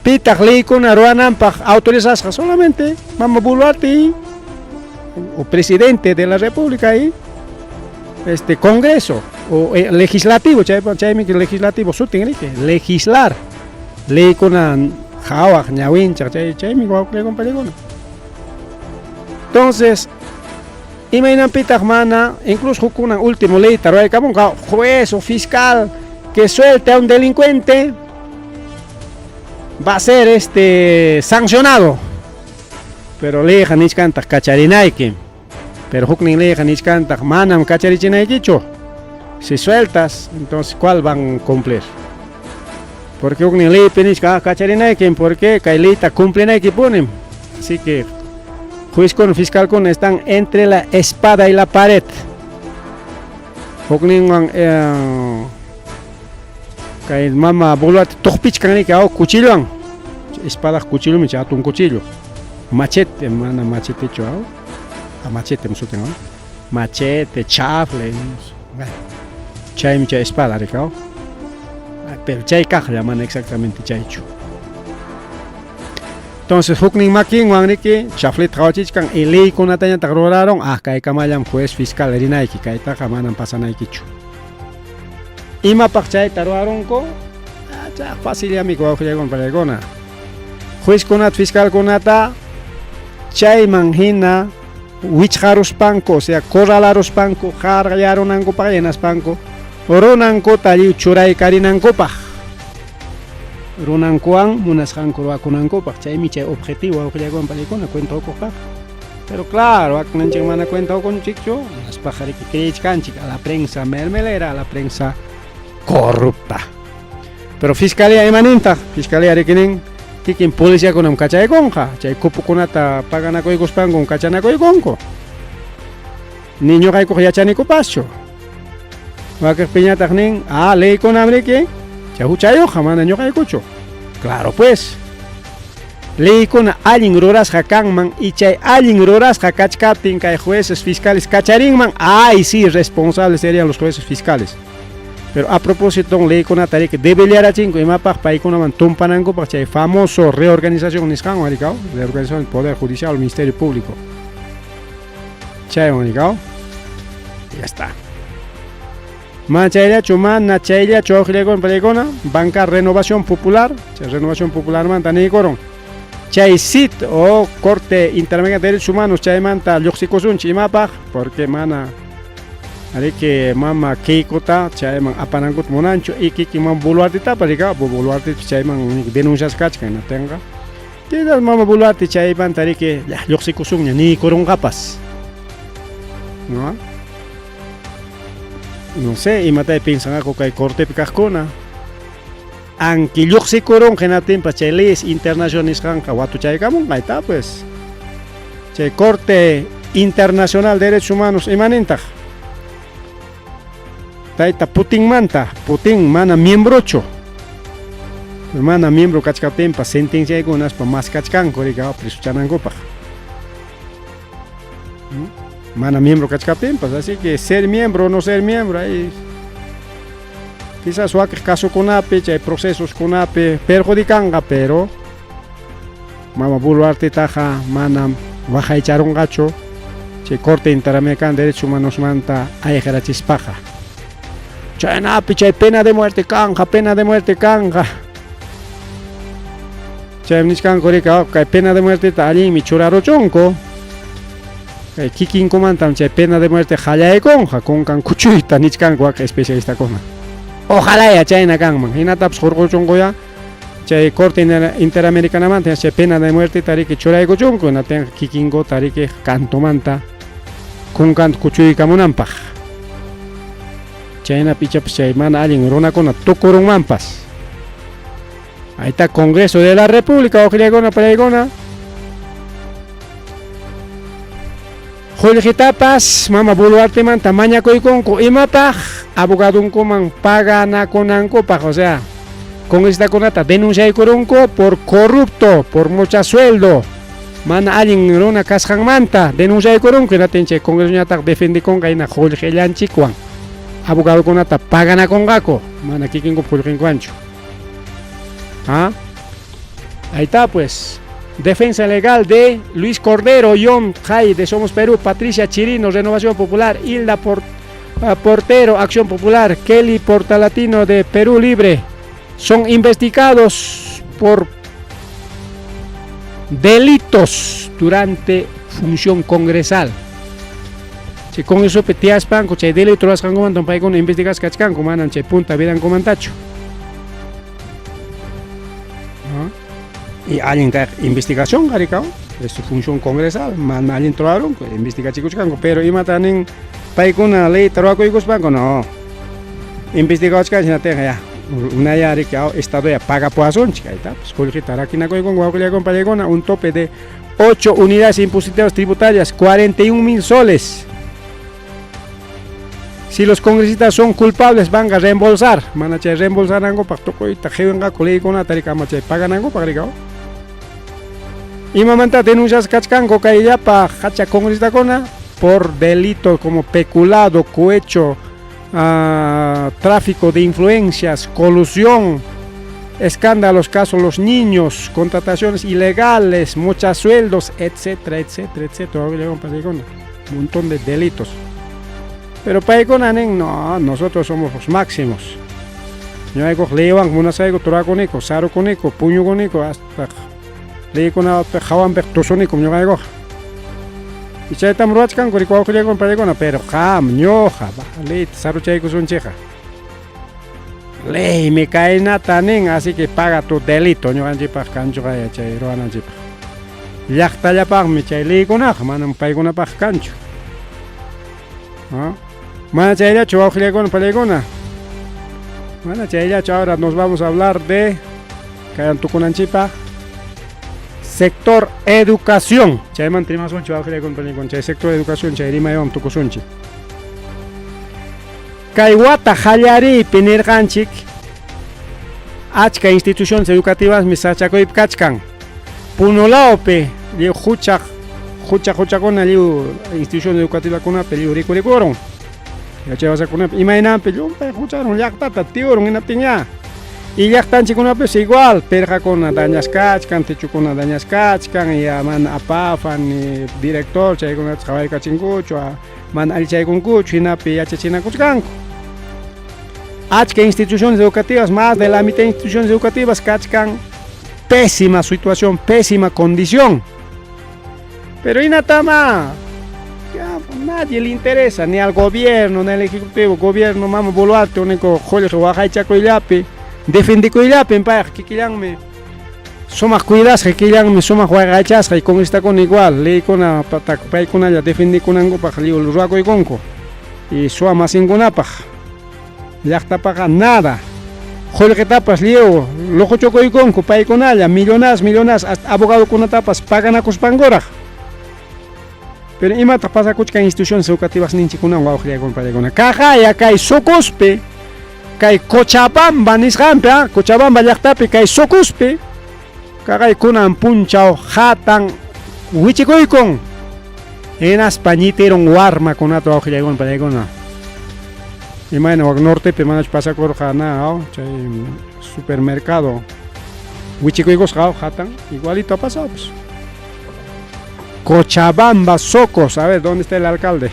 Pitaq leykuna ruwananpaq autorizasqa solamente mama Boluarte y o presidente de la República y este Congreso o legislativo, chaymi legislativo sutin riki, legislar, leykuna hawaq ñawinchaq chay chaymi wawqillaykuna. Entonces, imaynanpitaq mana, incluso hukkuna último leyta ruwaykamunqa juez o fiscal que suelte a un delincuente va a ser sancionado. Pero leyqa nichkantaq kacharinayki. Pero huknin leyqa nichkantaq manam kacharichinaykichu. Si sueltas, entonces ¿cuál van a cumplir? Porque huknin leypi nichka kacharinayki, porque kay leyta cumplinayki punim. Así que juezkuna fiscalkuna están entre la espada y la pared. Hukninwan kay mama Boluarte tuqpichkan riki aw cuchillowan. Espada cuchillomi chay hatun cuchillo. Machete, mana machetechu aw. A machete sutin aw. Machete, chafle, bueno, chaymi chay espada riki aw. Pero chay kaqlla mana exactamente chaychu. Entonces huknin makinwan riki chafleta qawachichkan y leykunatañataq ruraron, ah kaykamallam juez fiscal rinayki, kaytaqa manam pasanaykichu. Imapaq chayta rurarunku? Ah, chay facillami wawqillaykuna pallaykuna. Juezkunata fiscalkunata chayman hina wichqaruspanku, o sea, corralaruspanku, harqarunankupaq hinaspanku runankuta lliw churaykarinankupaq. Runankuwan munasqanku ruwakunankupaq, chaymi chay objetivo wawqillaykuna pallaykuna cuenta uquqpaq. Pero claro, aknanchik mana cuenta uqunchikchu, hinaspaqa riki creechkanchik a la prensa mermelera, a la prensa corrupta. Pero fiscalía imanintaq, fiscalía riki nin kikin policiakunam kachaykunqa, chay cupokunata paganakuykuspankum kachanakuykunku. Ni ñuqaykuqa yachanikupaschu. Wakiqpiñataq nin, ah, leykunam riki, chay huchayuqqa mana ñuqaykuchu. Claro pues, leykuna allin rurasqa kanman y chay allin rurasqa kachkaptin kay jueces fiscales kacharinman, ay sí, responsables serían los jueces fiscales. Pero a propósito, leykunata riki debillarachinku imapaq paykunaman tumpanankupaq chay famoso reorganización nisqanwan rikaw, reorganización del Poder Judicial, Ministerio Público. Chaywan rikaw, ya está. Mana chayllachu, mana chayllachu wawqillaykuna pallaykuna, banca Renovación Popular, chay Renovación Popularmanta niykurun. Chay CIT o Corte Interamericana de Derechos Humanos chaymanta lluqsikusunchik imapaq, porque mana ariki mama Keikota chayman apanankuta munanchu y kikin mama Boluartetapas rika, Boluarte chayman denunciasqa kachkan hinaptinqa. Quizás mama Boluarte chaymanta riki lluqsikusunña niykurunqapas. ¿No? No sé, imatay piensanqaku kay cortepi kaqkuna. Anki lluqsikurunqa hinaptinpas chay leyes internacional nisqanqa watuchaykamunqa ahí pues. Chay Corte Internacional de Derechos Humanos imanintaq? Tayta Putinmanta, Putin mana miembrochu. Mana miembro kachkaptinpas sentenciaykunaspa maskachkanku rika presochanankupaq. Mana miembro kachkaptinpas, así que ser miembro o no ser miembro ahí quizás wakiq casokunapi chay procesoskunapi perjudicanqa, pero mama Boluartetaqa manam waqaycharunqachu chay Corte Interamericana de Derechos Humanosmanta ayqirachispaqa. Chaynapi chay pena de muerte kanja, pena de muerte kanja. Chay nichkanku rika kay pena de muerteta allinmi churaruchunku. Kay kikinkumantam chay pena de muerte qallaykunqa kunkan kuchuyta nichkanku wak especialistakuna. Ojalá ya chayna kanman. Hinatapas hurquchunkuya chay Corte Interamericanamanta chay pena de muerte riki churaykuchunku hinaptinqa kikinkuta riki kantumanta kunkanta kuchuykamunanpaq. Chaynapi ichapas chay mana allin runakuna tukurunmanpas. Ahí está Congreso de la República, wawqillaykuna palaykuna. Qullqitapas mama Boluartemanta mañakuykunku imapaq abogadunkuman paganakunankupaq, o sea, congresitakunata denunciaykurunku por corrupto, por mucha sueldo, mana allin runa kasqanmanta denunciaykurunku hinaptin chay congresoñataq defendikunqa hina qullqillanchikwan abogadokunata paganakunqaku, mana kikinkupa qullqinkuwanchu. ¿Ah? Ahí está pues. Defensa legal de Luis Cordero, John Jai de Somos Perú, Patricia Chirino, Renovación Popular, Hilda Portero, Acción Popular, Kelly Portalatino de Perú Libre, son investigados por delitos durante función congresal. Chay congresopi tiyaspanku chay delito ruwasqankumanta paykuna investigasqa kachkanku, manam chay punta vidankumantachu. Y allin kaq investigación qarikaw, es su función congresal, mana allin ruwarunku, investigachikuchkanku, pero imata nin paykuna leyta ruwakuykuspanku, no. Investigachkanchik hinaptinqa ya, unaya riki estado ya pagapuwasunchik, ahí está, pues qullqita rakinakuykunku wawqillaykuna pallaykuna, un tope de 8 unidades impositivas tributarias, 41,000 soles. Si los congresistas son culpables, van a reembolsar. Mana chay reembolsanankupaq tukuyta qiwanqaku leykunata rika ama chay paganankupaq rikaw. Imamanta denuncias kachkanku kay llapa hacha congresistakuna por delito como peculado, cohecho, tráfico de influencias, colusión, escándalos, casos los niños, contrataciones ilegales, muchos sueldos, etcétera, etcétera, etcétera. Un montón de delitos. Pero paykuna nin, no, nosotros somos los máximos. Ñuqaykuq leywan munasqayku turakuniku, sarukuniku, puñukuniku, hasta leykunapi hawanpiq tusunikum ñuqaykuqa. Y chaytam ruwachkanku riki wawqillaykuna paykuna, pero qam, ñuqa, leyta saruchaykusunchikqa. Leymi kaynata nin, así que paga tu delito ñuqanchikpaq kanchuqa chay ruwananchikpaq. Llaqtallapaqmi chay leykunaqa, manam paykunapaq kanchu. ¿No? Mana chayllachu wawqillaykuna pallaykuna. Mana chayllachu, ahora nos vamos a hablar de kayan tukunanchikpaq sector educación. Chaymanta rimasunchik wawqillaykuna pallaykuna, chay sector educación chay rimaywan tukusunchik. Kay wata qallariypi nirqanchik achka instituciones educativasmi sachakuypi kachkan. Puno lawpi lliw hucha hucha huchakuna lliw institución educativakunapi lliw rikurikurun. Yachaywasakunapi imaynanpi llumpay hucharun llaqtata tiurun hinaptin Y llaqtanchikkunapis igual, pirqakuna dañasqa kachkan, techukuna dañasqa kachkan, ya mana apafa ni director chaykunata qhawaykachinkuchu, mana allichaykunkuchu, hinapi yachachinakuchkanku. Achka instituciones educativas, más de la mitad de instituciones educativas kachkan pésima situación, pésima condición. Pero inatama, ya, nadie le interesa, ni al gobierno, ni al ejecutivo, gobierno, mama Boluarte, único qullqi waqaychakuyllapi, defendikuyllapi, payqa kikillanmi sumaq cuidasqa, kikillanmi sumaq waqaychasqa, y congresistakuna igual, leykuna paykunalla defendikunankupaq lliw ruwakuykunku, y suwa masinkunapaq, llaqtapaqa nada. Qullqitapas lliw luquchukuykunku paykunalla, millonas, millonas, hasta abogadokunatapas paganakuspankuraq. Pero imataq pasakuchkan instituciones educativas ninchikunawan wawqillaykunapa paykuna? Kaqaya kay Socospi, kay Cochabamba nisqanpi, ah, Cochabamba llaqtapi kay Socospi, kaqay kunan punchaw hatan wichikuykun. Hinaspa ñitirun warmakunata wawqillaykunapa paykuna. Imayna wak nortepi manachu pasakurqa na, oh, chay supermercado wichikuykusqa, oh, hatan igualito ha pasado pues. Cochabamba, Socos, a ver, ¿dónde está el alcalde?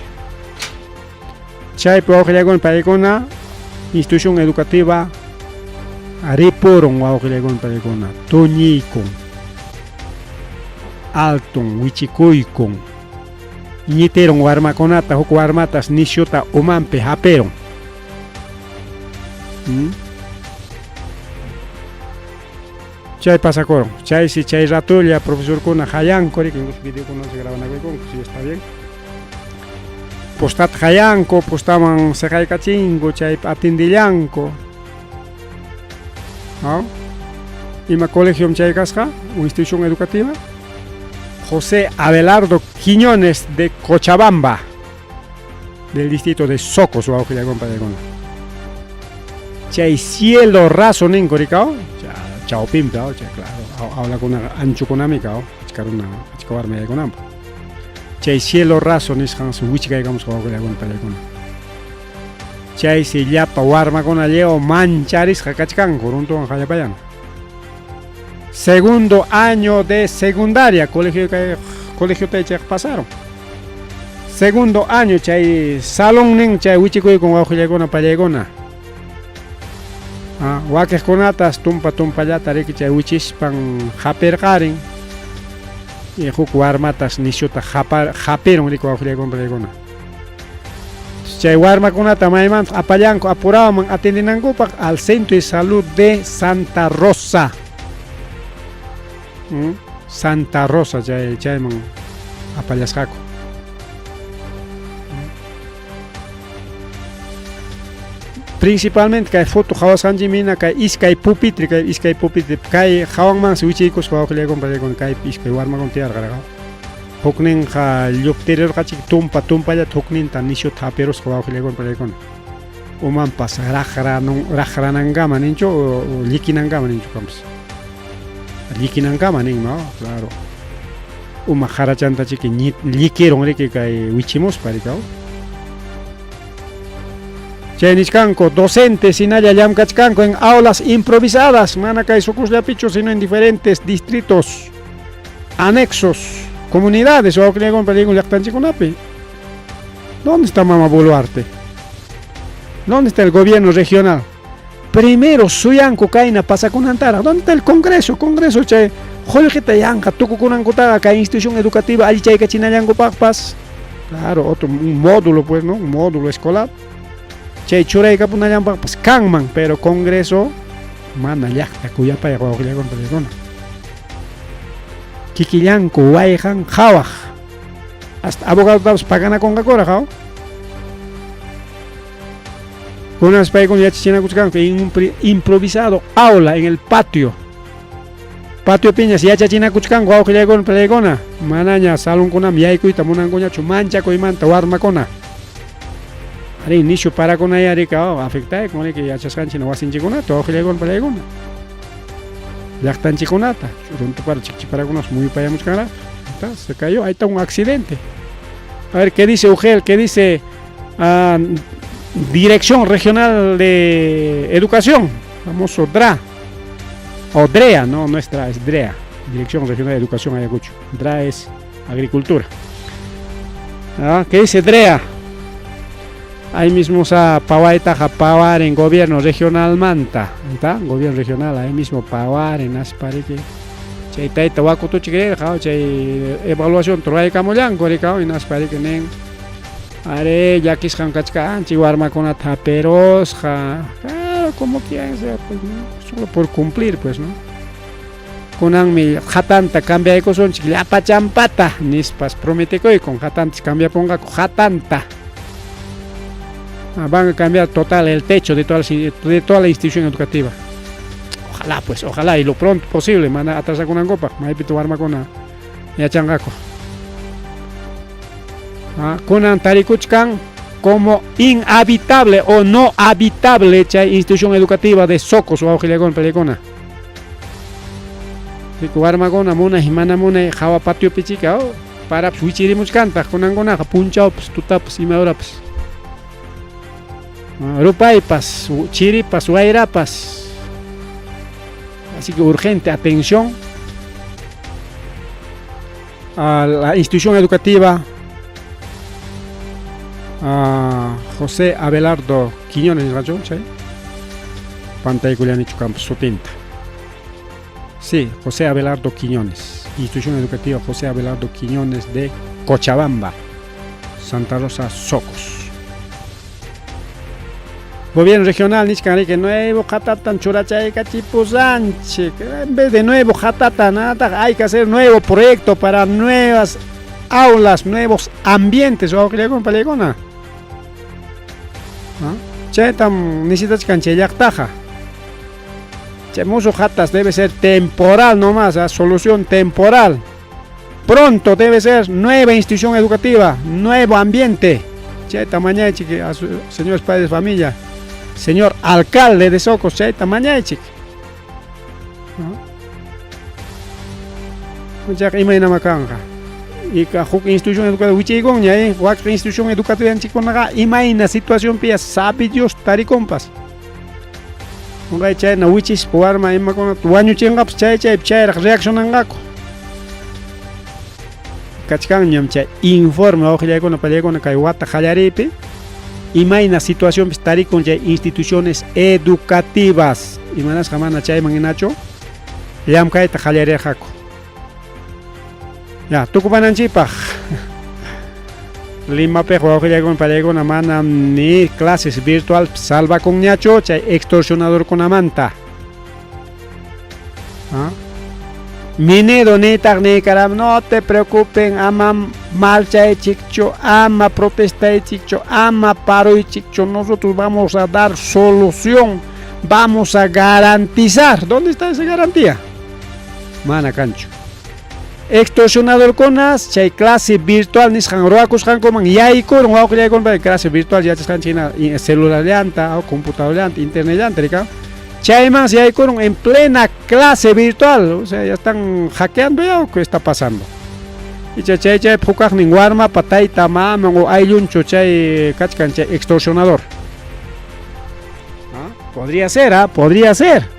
Chaypi wawqillaykuna paykuna institución educativa ripurun wawqillaykuna paykuna tuñiykun, alton wichikuykun, ñitirun warmakunata, huk warmatas nisyuta umanpi hapirun. Chay pasakurun. Chaysi chay ratulla profesorkuna hayanku, riki, incluso videokuna se grabanakuykunku, si está bien. Postata hayanku, postaman seqaykachinku, chaypi atendillanku. ¿No? Ima colegio chay kasqa? Institución educativa? José Abelardo Quiñones de Cochabamba, del distrito de Socos, wawqillakuna paykuna. Chay cielo raso ninku rikao, chawpinpi, chay claro, aulakuna anchukunami kao, achka runa, achka warmi yaykunanpaq. Chay cielo raso nisqansi wichikaykamusqa wawqillakuna paykuna. Chaysi llapa warmakuna lliw mancharisqa kachkanku runtuwan hallapayana. Segundo año de secundaria, colegio kay colegio chayqa pasaron. Segundo año chay salonnin chay wichikuykun wawqillaykuna pallaykuna. Ah, wakiqkunatas tumpa tumpallata riki chay wichispan hapirqarin. Y huk warmatas nisyuta hapirun riki wawqillaykuna pallaykuna. Chay warmakunata maymanta apallanku apuraman atendinankupaq al Centro de Salud de Santa Rosa. Santa Rosa chay chayman apallasqaku. Principalmente kay foto qhawasqanchikmina kay iskay pupitre, kay iskay pupitre, kay hawanmansi wichiykusqa wawqillaykuna pallaykuna kay iskay warmakuna tiyarqarqa. Hukninqa lluptirirqachik tumpa tumpallata hukninta nisyuta hapirusqa wawqillaykuna pallaykuna. Umanpas raqranankama ninchu o llikinankama ninchu kampas. Llikinankama nin, no? Claro. Uma qarachanta chiki llikirun riki kay wichimuspa rikaw. Chay nichkanku docentes hinalla llamkachkanku en aulas improvisadas, mana kay Socosllapichu, sino en diferentes distritos, anexos, comunidades, wawqillaykuna pallaykuna llaqtanchikkunapi. ¿Dónde está Mama Boluarte? ¿Dónde está el gobierno regional? Primero suyanku kayna pasakunantaraq. ¿Dónde está el Congreso? Congreso chay qullqita yanqa tukukunankutaqa kay institución educativa allichaykachinallankupaqpas. Claro, otro un módulo pues, ¿no? Un módulo escolar. Chay churaykapunallanpaqpas kanman, pero Congreso mana llaqta kuyapayaq wawqillaykuna pallaykuna. Kikillanku wayqan qhawaq. Hasta abogadotapas paganakunqakuraq, ¿no? Kunas paykuna yachachinakuchkanku en un improvisado aula en el patio. Patio piñas yachachinakuchkanku wawqillaykuna pallaykuna. Manaña salonkunam yaykuyta munankuñachu manchakuymanta warmakuna. Ari nishu parakunaya rika, oh, afectaykun riki yachasqanchik wasinchikkunata wawqillaykuna pallaykuna. Llaqtanchikkunata runtupara chikchiparakunas muyupayamuchkanraq. Se cayó, ahí está un accidente. A ver, ¿qué dice UGEL? ¿Qué dice Dirección Regional de Educación? Famoso DRA. O DREA, no, no es DRA, es DREA. Dirección Regional de Educación Ayacucho. DRA es Agricultura. ¿Ah? ¿Qué dice DREA? Ahí mismo sa pawaytaqa pawarin gobierno regionalmanta, ¿está? Gobierno regional ahí mismo pawarin aspariki. Chay tayta wakutuchik rirqa chay evaluación ruraykamullanku rika hinaspariki nin are llakisqam kachkanchik warmakunata haperusqa. Claro, como quien sea, pues, ¿no? Solo por cumplir, pues, ¿no? Kunanmi qatanta cambiaykusunchik llapa champata nispas prometekuykun qatantas cambiapunqaku qatanta. Ah, van a cambiar total el techo de toda la institución educativa. Ojalá pues, ojalá y lo pronto posible mana atrasakunankupaq maypita warmakuna yachanqaku. Ah, kunan tarikuchkan como inhabitable o no habitable chay institución educativa de Socos wawqillakuna paylakuna. Warmakuna munay mana munay hawa patiopi chika oh, parapas wichirimuchkantaq kunankunaqa punchawpas tutapas ima horapas. Ah, rupaypas, chiripas, wayrapas. Así que urgente atención a la institución educativa a José Abelardo Quiñones nisqachu chay pantaykullanichu kampas sutinta. Sí, José Abelardo Quiñones, institución educativa José Abelardo Quiñones de Cochabamba, Santa Rosa, Socos. Gobierno regional nichkan riki nuevo qatatan churachaykachipusanchik. En vez de nuevo qatata nataq hay que hacer nuevo proyecto para nuevas aulas, nuevos ambientes wawqillakuna paylakuna. Chaytam necesitachkan chay llaqtaqa. Chay musuq qatas debe ser temporal nomás, ¿ah? Solución temporal. Pronto debe ser nueva institución educativa, nuevo ambiente. Chayta mañaychik a su, señores padres de familia, señor alcalde de Socos, chayta mañaychik. Chayqa imaynama kanqa. Ika huk institución educativa wichiykunña, eh? Wak institución educativa anchikunaqa imayna situacionpi sabe Dios tarikunpas. Unqay chayna wichispa warma imakunata wañuchinqapas chay chaypi chayraq reaccionanqaku. Kachkanñam chay informe wawqillaykuna pallaykuna kay wata qallariypi imayna situacionpis tarikun chay instituciones educativas imanasqa mana chayman hinachu llamkayta qallarirqaku. Ya, tukupananchikpaq Limapiq wawqillaykuna pallaykuna manam ni clases virtual salvakunñachu chay extorsionadorkunamanta. ¿Ah? Minedo nitaq niykaram no te preocupen ama marchaychikchu ama protestaychikchu ama paruychikchu nosotros vamos a dar solución vamos a garantizar. ¿Dónde está esa garantía? Mana kanchu. Extorsionadorkunas chay clase virtual nisqan ruwakusqankuman yaykurun wawqillaykuna clase virtual yachasqanchik hina celularllanta o computadorllanta internetllanta rika chaymansi yaykurun en plena clase virtual, o sea, ya están hackeando ya o qué está pasando. Icha chay chay hukaqnin warmapa tayta maman o ayllunchu chay kachkan chay extorsionador. ¿Ah? Podría ser, ¿ah? Podría ser.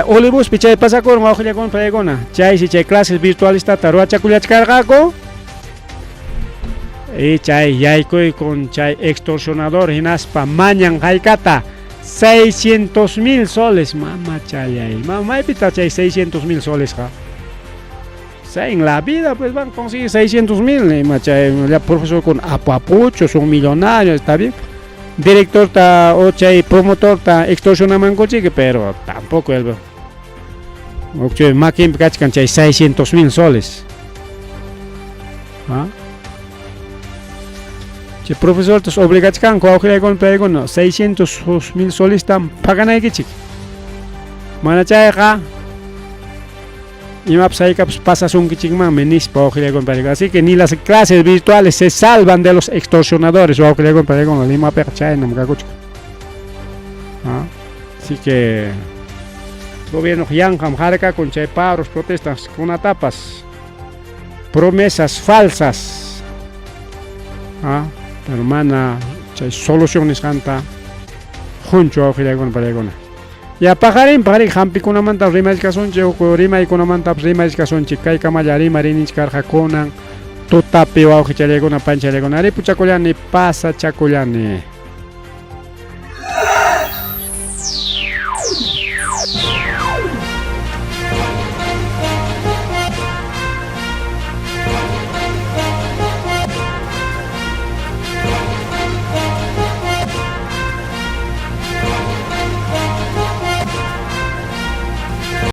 Olivospi chay pasakurun wawqillakuna paykuna. Chaysi chay clases virtualistata ruwachakullachkarqaku. Y chay yaykuykun chay extorsionador hinaspa mañan haykata 600,000 soles, mamachallay. Maypita chay 600,000 soles ja. En la vida pues van a conseguir 600,000, ima chay ya profesor con apapucho, son millonarios, está bien. Director ta o chay promotor ta extorsionamankuchiki, pero tampoco el chay makinpi kachkan chay 600,000 soles. ¿Ah? Chay profesor tas obligachkanku wawqillaykuna paykuna 600,000 soles tam paganaykichik. Mana chayqa imapas haykapas pasasunkichikmanmi nispa wawqillaykuna paykuna. Así que ni las clases virtuales se salvan de los extorsionadores wawqillaykuna paykuna Limapiqa chaynam kakuchkan. ¿Ah? Así que gobierno yanqam harkakun chay paros protestas kunatapas promesas falsas. ¿Ah? Pero mana chay solución nisqanta qunchu wawqillaykuna paykuna. Ya paqarin paqarin hampikunamanta rimachkasunchik rimaykunamantapas rimachkasunchik kaykamalla rimarinchik karqa kunan Tutapi wawqichallaykuna panchallaykuna ripuchakullani pasachakullani.